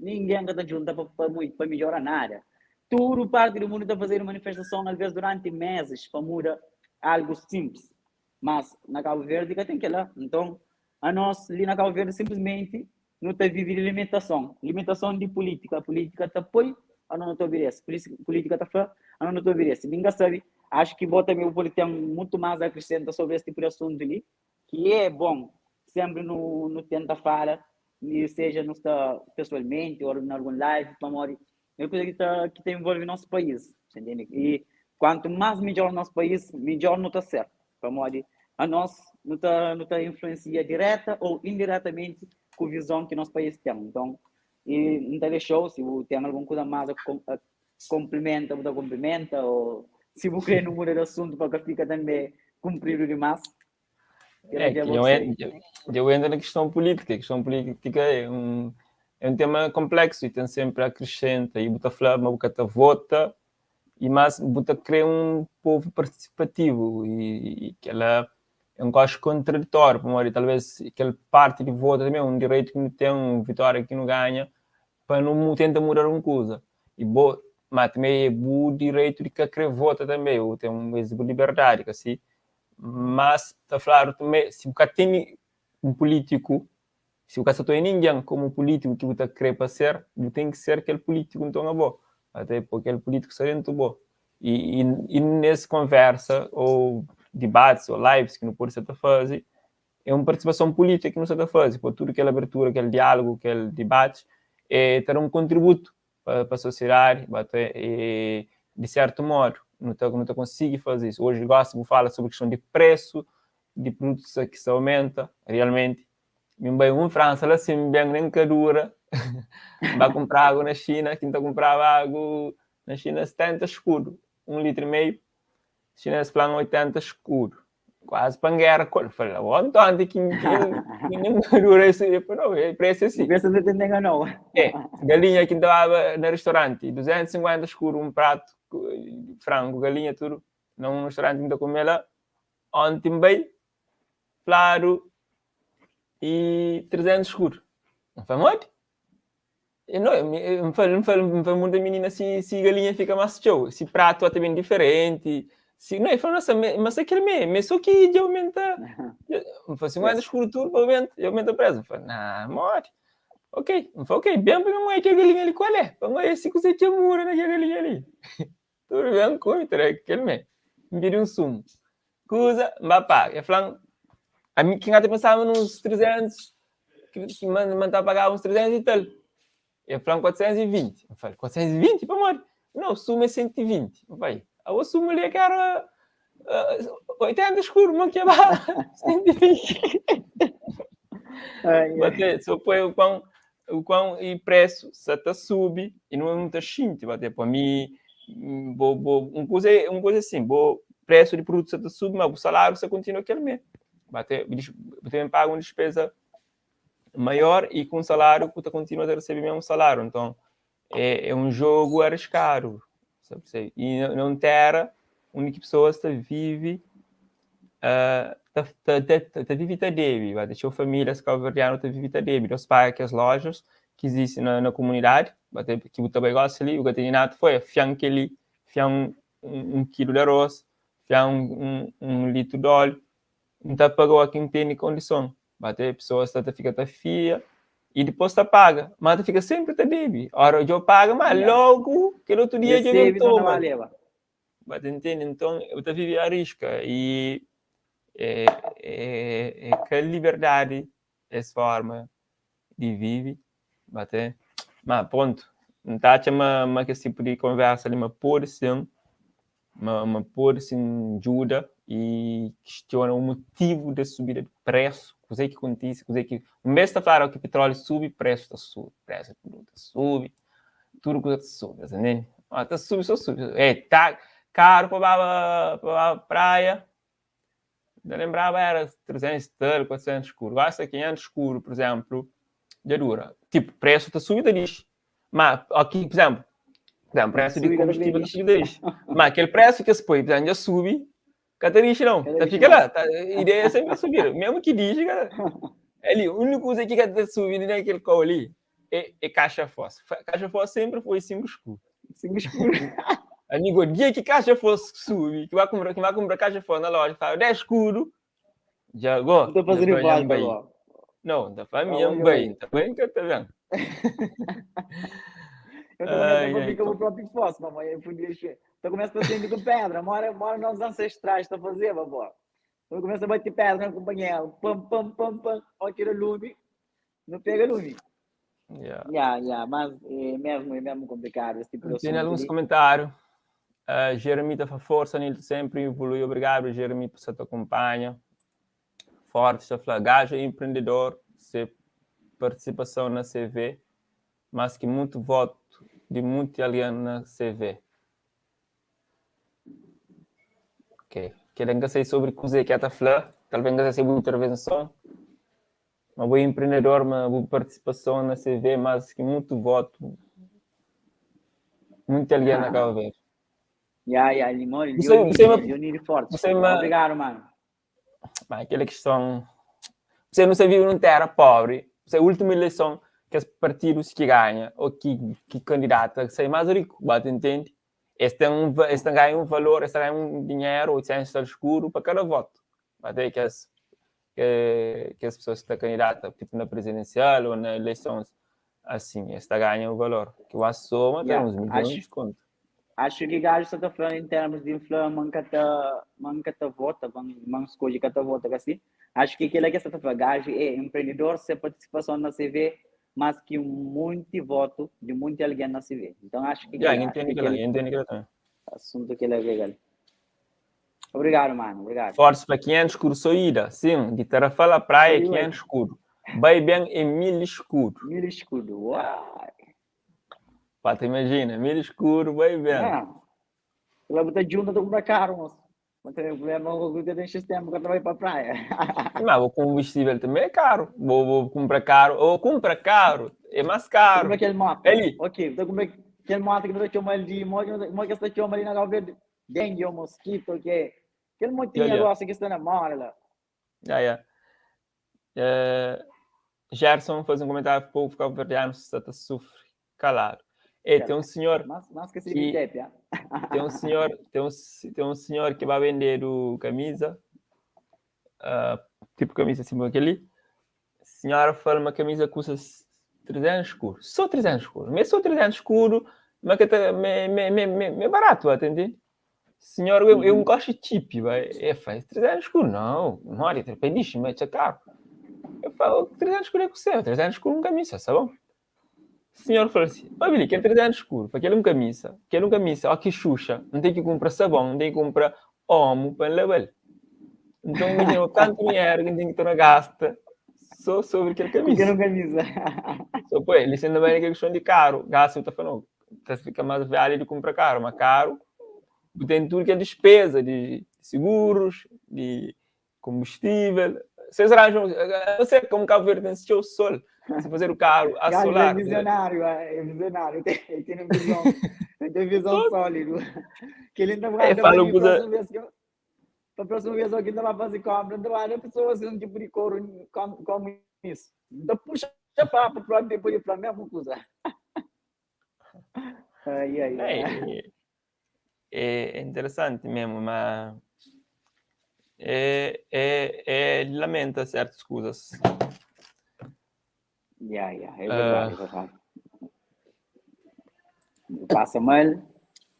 Ningen ka ta djunta pa pa pa midjora nada. Tudu parti di mundu ta fazedu manifestason alvês duranti meses pa muda algu sinplis. Mas na Kabu Verdi ka ten kela. Nton, anos li na Kabu Verdi sinplismenti nu ta vivi di limitason, limitason di pulítika. Pulítika ta poi, anos nu ta obidese. Pulítika ta fla, anos nu ta obidese. Mi N ka sabe, axu ki bo tanbe bu pode ten mutu mas a akrisenta sobri es tipu di asuntu li, ki é bon senpri nu nu tenta fala e seja nu sta pessoalmente ou na algun live, pamodi é kuza ki ta ki ta envolve nos país, sa ntende? E kuantu más midjor nos país, midjor nu ta ser, pamodi anos nu ta nu ta influensia direta ou indiretamenti ku vizon ki nos país ten. Nton, e N ta dexau, si bu ten algun kuza más a a konplimenta, bu ta konplimenta, ou si bu kre nu muda di asuntu pa ka fika tanbe kunpridu dimás. É, que eu entro na questão política. A questão política é um, é um tema complexo e tem sempre a acrescenta. E buta fla, mas buta vota, e mais buta cria um povo participativo. E, e que ela é um gosto contraditório, porque talvez aquela parte de voto também é um direito que não tem, uma vitória que não ganha, para não tenta mudar uma coisa. E bo, mas também é o direito de que querer vota também, ou tem uma liberdade, que assim, Mas ta fladu tanbe, si bu ka tene un pulítiku, si bu ka sta ta oja ningen komu pulítiku ki bu ta kre pa ser, bu ten ki ser kel pulítiku nton abo. Ate po kel pulítiku sta dentu bo. I, i, i nes konversa ou dibatis ou lives ki nu pode sta ta faze, é un partisipason pulítika ki nu sta ta faze, po tudu kel abertura, kel diálogu, kel dibati, e ta da un kontributu pa, pa sosiedadi, ba ta, e. Di sertu modu, nu ta nu ta konsigi faze isu. Oji gosi bu fala sobri kiston di presu di produtus ki sta aumenta, realmenti mi N bai un Fransa la sin ben nen ka dura, N ba kunpra agu na Xina, ki N ta kunpraba agu na Xina 70 skudu, un litru i meiu, Xinês fla-m 80 skudu. Quase pa guerra com ele. Falei, oh, então, que que nem dura esse, eu falei, não, é preço assim. Preço você tem enganou. É, galinha que estava no restaurante, 250 escuro, um prato, frango, galinha, tudo, num restaurante que comer lá, ontem bem, flado e 300 escuro. Não foi muito? Não, N fala, N fala, N fala muita menina se, se galinha fica mais txeu, se prato até bem diferente. Se, não, ele falou, nossa, mas aquele me, mas só que de aumenta. Eu falei assim, mas escuro tudo, aumenta, aumenta o preço. Eu falei, não, morre. Ok, eu falei, ok, bem para minha mãe que a galinha ali, qual é? Para mãe, esse que você tinha mura naquela galinha ali. Tudo bem, come, terá aquele me. Me pedi um sumo. Kuza, mba paga. Ele falou, a mim, quem até pensava nos 300, que, que man, man tá pagava uns 300 e tal. Ele falou 420. Eu falei, 420? Para morrer. Não, o sumo é 120. Eu falei, o sumo ali é que era uh, 80 escuro, mas que é 120. Bate, só põe o pão, o quão e preço se tá sube e não está xinte, bate para mim, bo, bo, um coisa, um coisa assim, bo, preço de produto se tá sube, mas o salário se continua aquele mesmo. Bate, também paga uma despesa maior e com salário que continua a receber o mesmo salário. Então, é, é um jogo arriscado, sabe? E não terra onde que pessoas tá vive uh, tá, tá, tá, tá vive tá deve, vai deixar famílias cabo-verdianas tá vive tá deve, nós paga que as lojas que existem na, na comunidade, bater que o também gosta ali, o que foi fian que ali, fian um, um, quilo de arroz, fian um, um, um litro de óleo, não tá pagou aqui não tem condição. Bater pessoas tá, fica tá fia e depois tá paga, mas tá fica sempre tá deve. Ora eu paga, mas yeah. logo que no outro dia eu não toma. Mas entende? Então eu tá vive a risca e é, é, é que a liberdade essa forma de vive, bater. Mas pronto, não tá uma, uma que esse tipo de conversa ali, mas pode ser uma, uma pode sim ajuda e questiona o motivo da subida de preço, coisa que acontece, coisa que um mês está falando que o petróleo sube, preço está sube, preço de produto sube, tudo coisa sube, entende? Ah, tá sube, só sube. É, tá caro para para praia. Eu lembrava era 300 tal, 400 escuro. Agora 500 escuro, por exemplo, já dura. Tipo, preço está subindo, diz. Mas aqui, por exemplo, não, preço de combustível está subindo, diz. Mas aquele preço que se põe, por exemplo, já sube, Catarina não, tá, fica lá, tá, a ideia é sempre subir, mesmo que diz, cara, ali, o único coisa que está subindo naquele call ali é, é caixa fosse. Caixa fosse sempre foi 5 escuros. 5 escuros. Amigo, o dia que caixa fosse sube, que vai comprar, que vai comprar caixa fosse na loja, fala 10 escuro, já agora. Estou fazendo volta logo. Não, da família bem, tá bem que tá vendo. Eu tô começando a ficar o próprio fosse, mamãe, eu podia Então começa a ser com pedra, mora, mora nossos ancestrais está a fazer, vovó. Então começa a bater pedra no companheiro, pam, pam, pam, pam, ó, tira lume, não pega lume. Yeah. Yeah, yeah, mas é mesmo, é mesmo complicado esse tipo de Tem alguns comentários. Uh, Jeremy está força, Nilton sempre evolui. Obrigado, Jeremy, por você te acompanha. Forte, está falando. Gajo é empreendedor, se participação na CV, mas que muito voto de muito alguém na CV. Ok. Querem que sei sobre coisa que está falando, talvez não seja intervenção. Uma boa empreendedor, uma boa participação na CV, mas que muito voto, muito alguém na Cabo Verde. Yeah, yeah, Limão, Leonir Forte. Você é uma... Obrigado, mano. Mas aquela questão. Você não se vive numa terra pobre. Você é a última eleição que os partidos que ganham ou que, que candidata que sai mais rico, bate, entende? Este tem um, este ganha um valor, este ganha um dinheiro, 800 escuro para cada voto. Bate que as, que, que as pessoas que estão candidatas, tipo na presidencial ou na eleições, assim, esta ganha um valor. Que o soma tem uns milhões de desconto. Acho que gajo está falando em termos de inflação, manca tá, manca tá vota, man escolhe que tá vota assim. Acho que aquilo que está falando, gajo é empreendedor, sem participação na CV, mas que um monte de voto de muito alguém na CV. Então acho que Yeah, entendo que ela, entendo que ela também. Assunto que ele é Obrigado, mano. Obrigado. Forte para 500 escudo só ida. Sim, de Tarrafal à praia, 500 escudo. Vai bem em 1000 escudo. 1000 escudo. Uau. Pá, te imagina, 1000 escudo, vai bem. É. Ela botar junto, tô comprar caro, moço. Mas tem problema, o que tem X tempo que eu vai para a praia. Mas o combustível também é caro. Vou, vou comprar caro. Ou compra caro, é mais caro. Compra aquele moto. Ali. Ok, vou comprar aquele moto que não chama ali, mo que está chama ali na Cabo Verde, dengue ou mosquito, que é. Aquele motinho agora que está na moda lá. Já, já. Gerson faz um comentário, povo cabo-verdiano está a sofrer calado. É, tem um senhor mas, mas que, que tem um senhor, tem um, tem um senhor que vai vender o camisa, uh, tipo camisa assim aquele. Senhora fala uma camisa custa 300 escuros, só 300 escuros, mas só 300 escuros, mas que tá, me, me, me, me, me barato, entende? Senhor, eu, eu não gosto de chip, vai. É, faz 300 escuros, não, mori, pediste, mas é caro. Eu falo, 300 escuros é com você, 300 escuros um camisa, tá bom? O senhor falou assim, ó Billy, quer 300 escuro, para aquele um camisa, aquele um camisa, ó que xuxa, não tem que comprar sabão, não tem que comprar homo para lavar. Então, imagina, o tanto dinheiro que tem que tornar gasta só sobre aquele camisa. Aquele camisa. Só, pô, ele sendo bem aquela questão de caro, gasta, eu tô falando, tá, fica mais velho de comprar caro, mas caro, tem tudo que é despesa de seguros, de combustível. Vocês arranjam, você como Cabo Verde tem seu sol, se fazer o carro a solar. É visionário, é visionário, tem, tem visão, tem visão sólida. Que ele ainda vai, é, falo, próxima vez que eu, a próxima vez que ainda vai fazer compra, ainda vai a pessoa assim, um tipo de couro como, como isso. Então puxa papo para depois para a mesma coisa. Ai, ai, ai. É, é interessante mesmo, mas é, é, é, lamenta certas coisas. Yeah, yeah, é verdade, é verdade. Passa mal.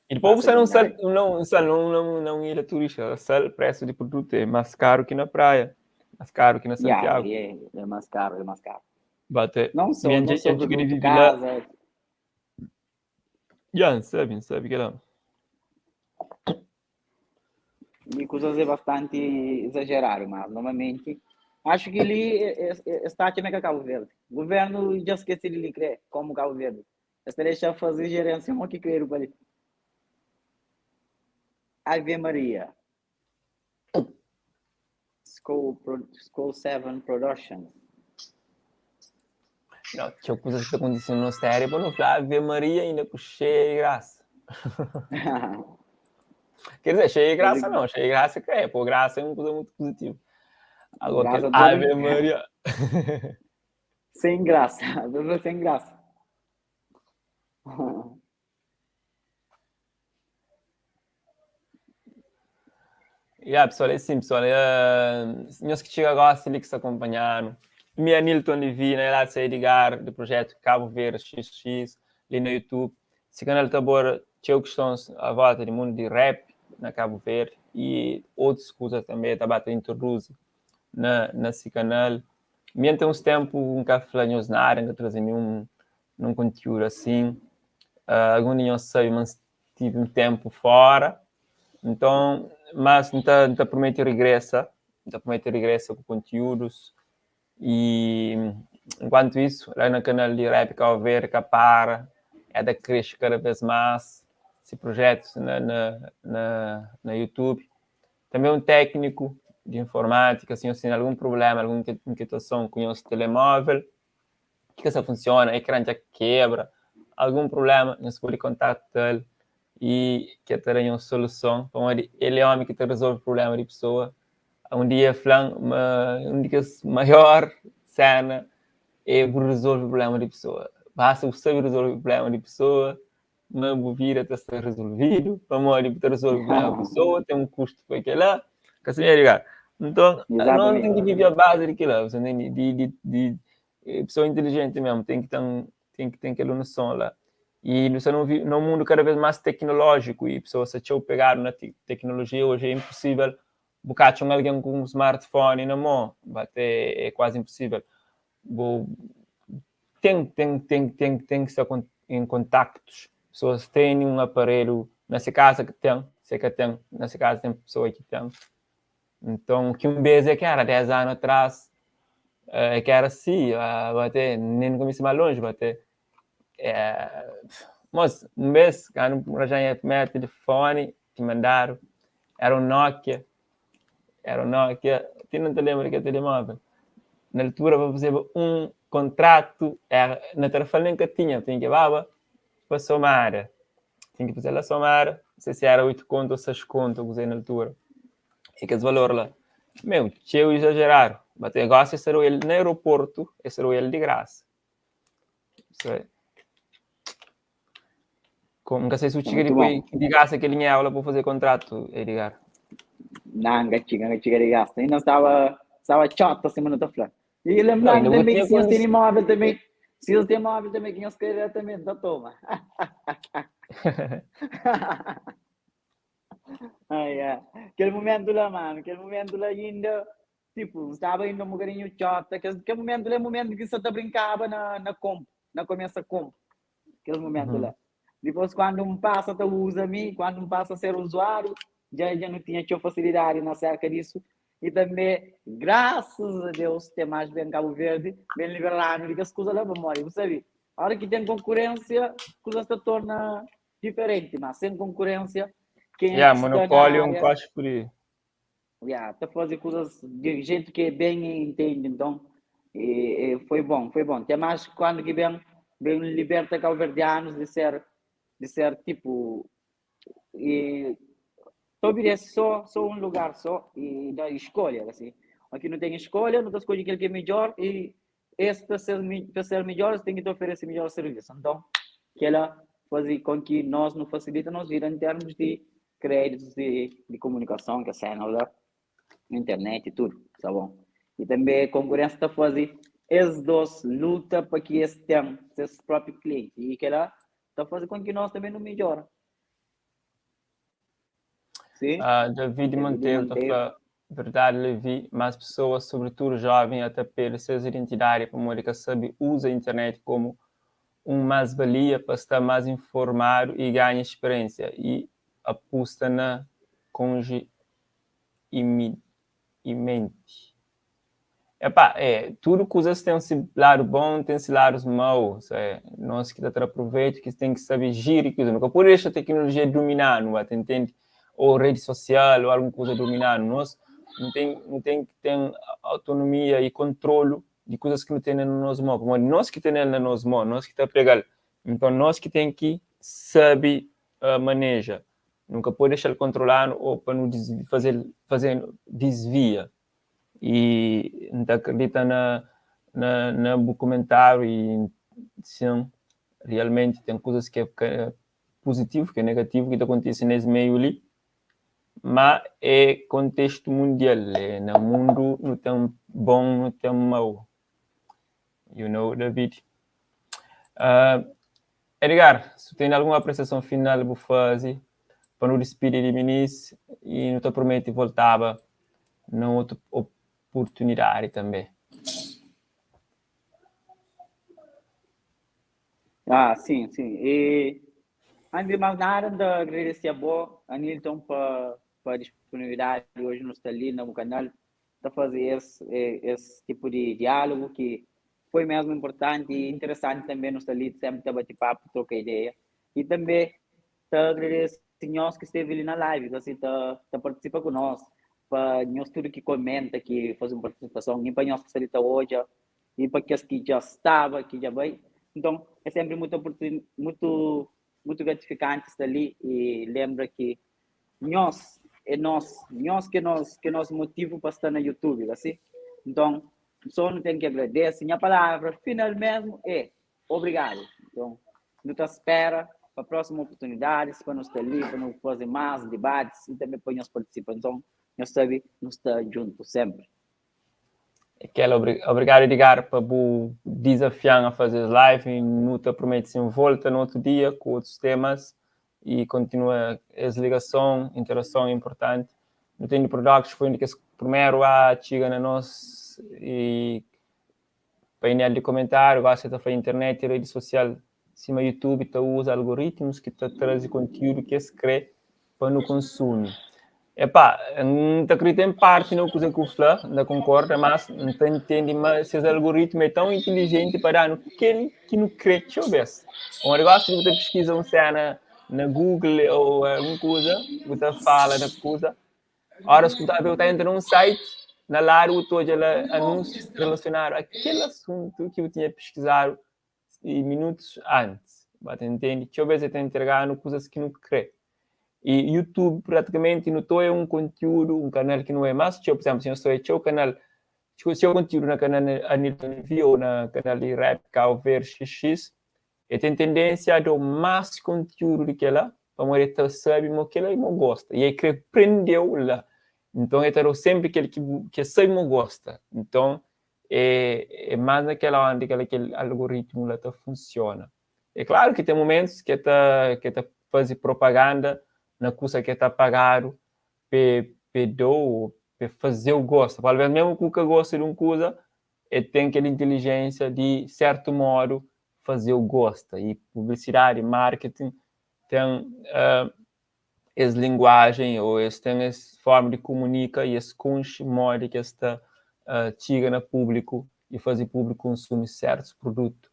E depois você não sabe, não, não, não, não ir a turista, o preço de produto é mais caro que na praia, mais caro que na Santiago. Yeah, é, é mais caro, é mais caro. Bate, não só, não só produto, casa. Yeah, sabe, sabe que lá. E coisas é bastante exagerado, mas normalmente acho que ele está aqui na Cabo Verde. O governo já esqueceu de lhe crer como Cabo Verde. Esta deixa fazer gerência um que quero para ali. Ave Maria. School, School 7 Productions. Não, tinha coisas que acontecendo no cérebro, não falei Ave Maria ainda com cheia de graça. Quer dizer, cheia de graça não, cheia de graça é, pô, graça é uma coisa muito positiva. Agora, graça Ave Maria. Sem graça, sem graça. Yeah, pessoal, é assim, pessoal. Uh, nós que chega agora, se que se acompanharam. Minha Nilton Divina, ela de Edgar, do projeto Cabo Verde XX, ali no YouTube. Esse canal está bora, tinha questões à volta do mundo de rap na Cabo Verde e outras coisas também, tá batendo introduz na, nesse canal. Minha tem uns tempos, um café na área, ainda trazendo nenhum, nenhum conteúdo assim. Uh, algum de nós sabe, mas tive um tempo fora. Então, mas não tá, tá promete regressa, não promete regressa com conteúdos. E enquanto isso, lá no canal de Rap Cabo Verde, Capara, é da cresce cada vez mais esse projeto na, na, na, na YouTube. Também um técnico de informática, assim, se tem algum problema, alguma inquietação com o telemóvel, que essa funciona, ecrã já quebra, algum problema, nós pode contactar ele e que terá uma solução. Então, ele é homem que te resolve o problema de pessoa. Um dia, flan, uma, um dia maior cena é resolver o problema de pessoa. Basta você saber resolver o problema de pessoa, mas a vida está ser resolvido, para morrer para resolver o problema de pessoa, tem um custo para aquilo lá. Que assim é ligado. Então, não tem que viver a base daquilo lá, você entende? De, de, de, de pessoa inteligente mesmo, tem que ter, tem que ter aquela noção lá. E você não vive num mundo cada vez mais tecnológico e pessoas se te pegar na te tecnologia hoje é impossível buscar um alguém com um smartphone na mão, é, é quase impossível. Vou, tem, tem, tem, tem, tem que estar em contactos. Pessoas têm um aparelho Na se kaza ki ten, se ka ten, na se kaza ten pesoa ki ten. Nton, ki un bes é ki era 10 anu atrás, é ki era si, bate, nen nu ka meste ba lonji, bate. Mos, un bes, kandu N ranja nha primeru tilifoni ki mandadu, era un Nokia, era un Nokia, ti N ta lenbra di kel telemóvel. Na altura pa fazeba un kontratu, era, na Tarrafal nen ka tinha, tinha ki baba pa Somada. Tinha ki faze la Somada, N sei si era 8 kontu o 6 kontu, kuzê na altura. E kes valor la, meu, txeu izajeradu. Mas gosi es ta dau el na aeroportu, es ta dau el di grasa. N ka sei si bu txiga di poi di gasta kel dinheru la pa bu faze kontratu, Edgar. Nan, N ka txiga, N ka txiga di gasta. Inda N staba, staba txota, sima nu ta fla. I lenbrandu tanbe ki si nhos tene móvel tanbe, si nhos ten móvel tanbe ki nhos krê da tanbe, N ta toma. Ai, ai. Kel momentu la, manu, kel momentu la inda, Tipo, N staba inda un bokadinhu txota, kes kel momentu la é momentu ki sa ta brinkaba na na konpu, na kumesa konpu, kes momentu la. Dipôs kuandu N pasa ta uza mi, kuandu N pasa ser uzuáriu, dja dja nu tinha txeu fasilidadi na serka disu. I tanbe, grasas a Deus, ten más ben Kabu Verdi ben libera-nu di kes kuza la, pamodi bu sabe, óra ki ten konkurénsia, kuzas ta torna diferenti, má sen konkurénsia, kenha ki sta na monopóliu é un ária. koxi fri. Yeah, ta faze kuzas di jeito que bem entende, então e, e foi bom, foi bom. Até mais quando que bem, bem liberta cabo-verdianos de ser, de ser tipo, e ta obedece só, só um lugar só e da escolha, assim. Aqui não tem escolha, não tá escolhe aquele que é melhor e esse para ser, para ser melhor, tem que te oferecer melhor serviço. Então, que ela faz com que nós não facilita nossa vida em termos de créditos de, de comunicação, que é cena lá, internet e tudo, tá bom? E também a concorrência está fazendo esses dois luta para que eles tenham seus próprios clientes e que ela está fazendo com que nós também não melhora. Sim. Uh, David Monteiro ta fla verdade Levi, mas pessoas, sobretudo jovem, ata perde ses identidade pamodi ka sabe usa internet como um mais-valia pa sta mais informado e ganha experiência e apusta na conge e mente. Epá, é, tudo kuzas ten se ladu bon, ten se ladus mau, é, nós ki ta tra proveitu, ki ten ki sabe giri kuza. Nu ka pode dexa teknolojia dumina-nu, ba ta entende? Ou rede sosial, ou algun kuza dumina-nu. Nós nu ten, nu ten ki ten autonomia i kontrolu di kuzas ki nu tene na nos mô, pamodi nós ki tene-l na nos mô, nós ki ta pega-l. Nton, nós ki ten ki sabe uh, maneja. Nu ka pode dexa-l kontrola-nu ou pa nu faze-l faze-nu disvia. I N ta akredita na na na bu kumentáriu i sin, rialmenti ten kuzas ki é ka puzitivu ki é negativu ki ta kontise nes meiu li, má é kontestu mundial, é na mundu nu ten bon nu ten mau, you know David. Uh, Edgar, si ten algun apresiason final bu faze pa nu dispidi di minis i nu ta promete voltaba na otu oportunidadi tanbe. Ah, sim, sim. E antes de mais nada, N ta agradese a bo, Anilton, pa, pa disponibilidade. Hoje nu sta li na bu canal, ta faze es, es tipo di diálogo ki foi mesmo importante e interessante também. Nu sta li sempre ta bate papo, troca ideia. E também ta agradese nhos ki esteve li na live, que assim ta, ta participa ku nós, pa nhos tudo ki comenta, ki faze un participação, e pa nhos ki sta li ta odja, e pa kes ki dja staba, ki dja bai. Então, é sempre muito muito muito gratificante estar ali e lembra que nós é nós, nós que nós que nós motivo para estar na YouTube, assim. Então, só não tem que agradecer. Minha palavra final mesmo é obrigado. Então, não te espera para a próxima oportunidade, para nós estar ali, para nós fazer mais debates e também para nós participar. Então, nós sabe, nós está junto sempre. Aquela obrigado Edgar pa bu desafiar a fazer live nu ta promete sim volta no outro dia com outros temas e continua essa ligação, interação é importante. No tem de Productions foi um dos primeiro a chegar na nós e painel de comentário, gosta de fazer internet e rede social. Sima YouTube ta uza algoritmos ki ta traze kontiúdu ki es krê pa nu konsumi. Epá, N ta kridita en parti na kuza ki bu fla, N ta konkorda, mas N ta ntende ma ses algoritmu é tãu intilijenti pa da-nu kel ki nu krê txeu bês. Pamodi gósi ki bu ta piskiza un séna na Google ô algun kuza, bu ta fala na kuza, óras ki bu ta bu ta entra na un site, na ladu bu ta odja la anúnsius relasionadu a kel asuntu ki bu tinha piskizadu i minutus antis. Ba ta intende, txeu bês el ta intrega-nu kuzas ki nu krê. I YouTube pratikamenti nu ta oia un kontiúdu, un kanal ki nu oia más txeu, pur izénplu, si nhos ta oia txeu kanal, txeu kontiúdu na kanal Anilton Levy ô na kanal di rap Cabo Verde xx, el ten tendénsia a da-u más kontiúdu di kel-la, pamodi el ta sabe ma kel-la i ma bu gosta, i el krê prende-u la. Nton, el ta da-u sénpri kel ki bu, ki el sabe ma bu gosta. Nton, é, é más na kel onda kel kel algoritmu la ta funciona. É klaru ki ten momentus ki ta ki ta faze propaganda na kusa ki ta pagadu pe pe dou pe fazeu gosta. Talvez mesmu ku ka gosta di un kuza, e ten kel inteligência di certu modu fazeu gosta. E publicidadi, marketing ten uh, es linguajen ô es ten es forma di kumunika i es konxe modi ki es ta uh, txiga na públiku i faze públiku konsumi sertus produtu,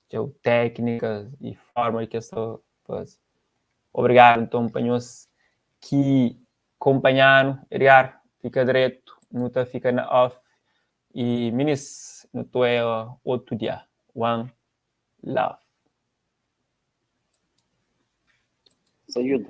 txeu téknikas i forma ki es ta faze. Obrigadu nton pa nhos ki konpanha-nu. Edgar, fika dretu, nu ta fika na off. I minis, nu ta oia otu dia. One love. Saúde.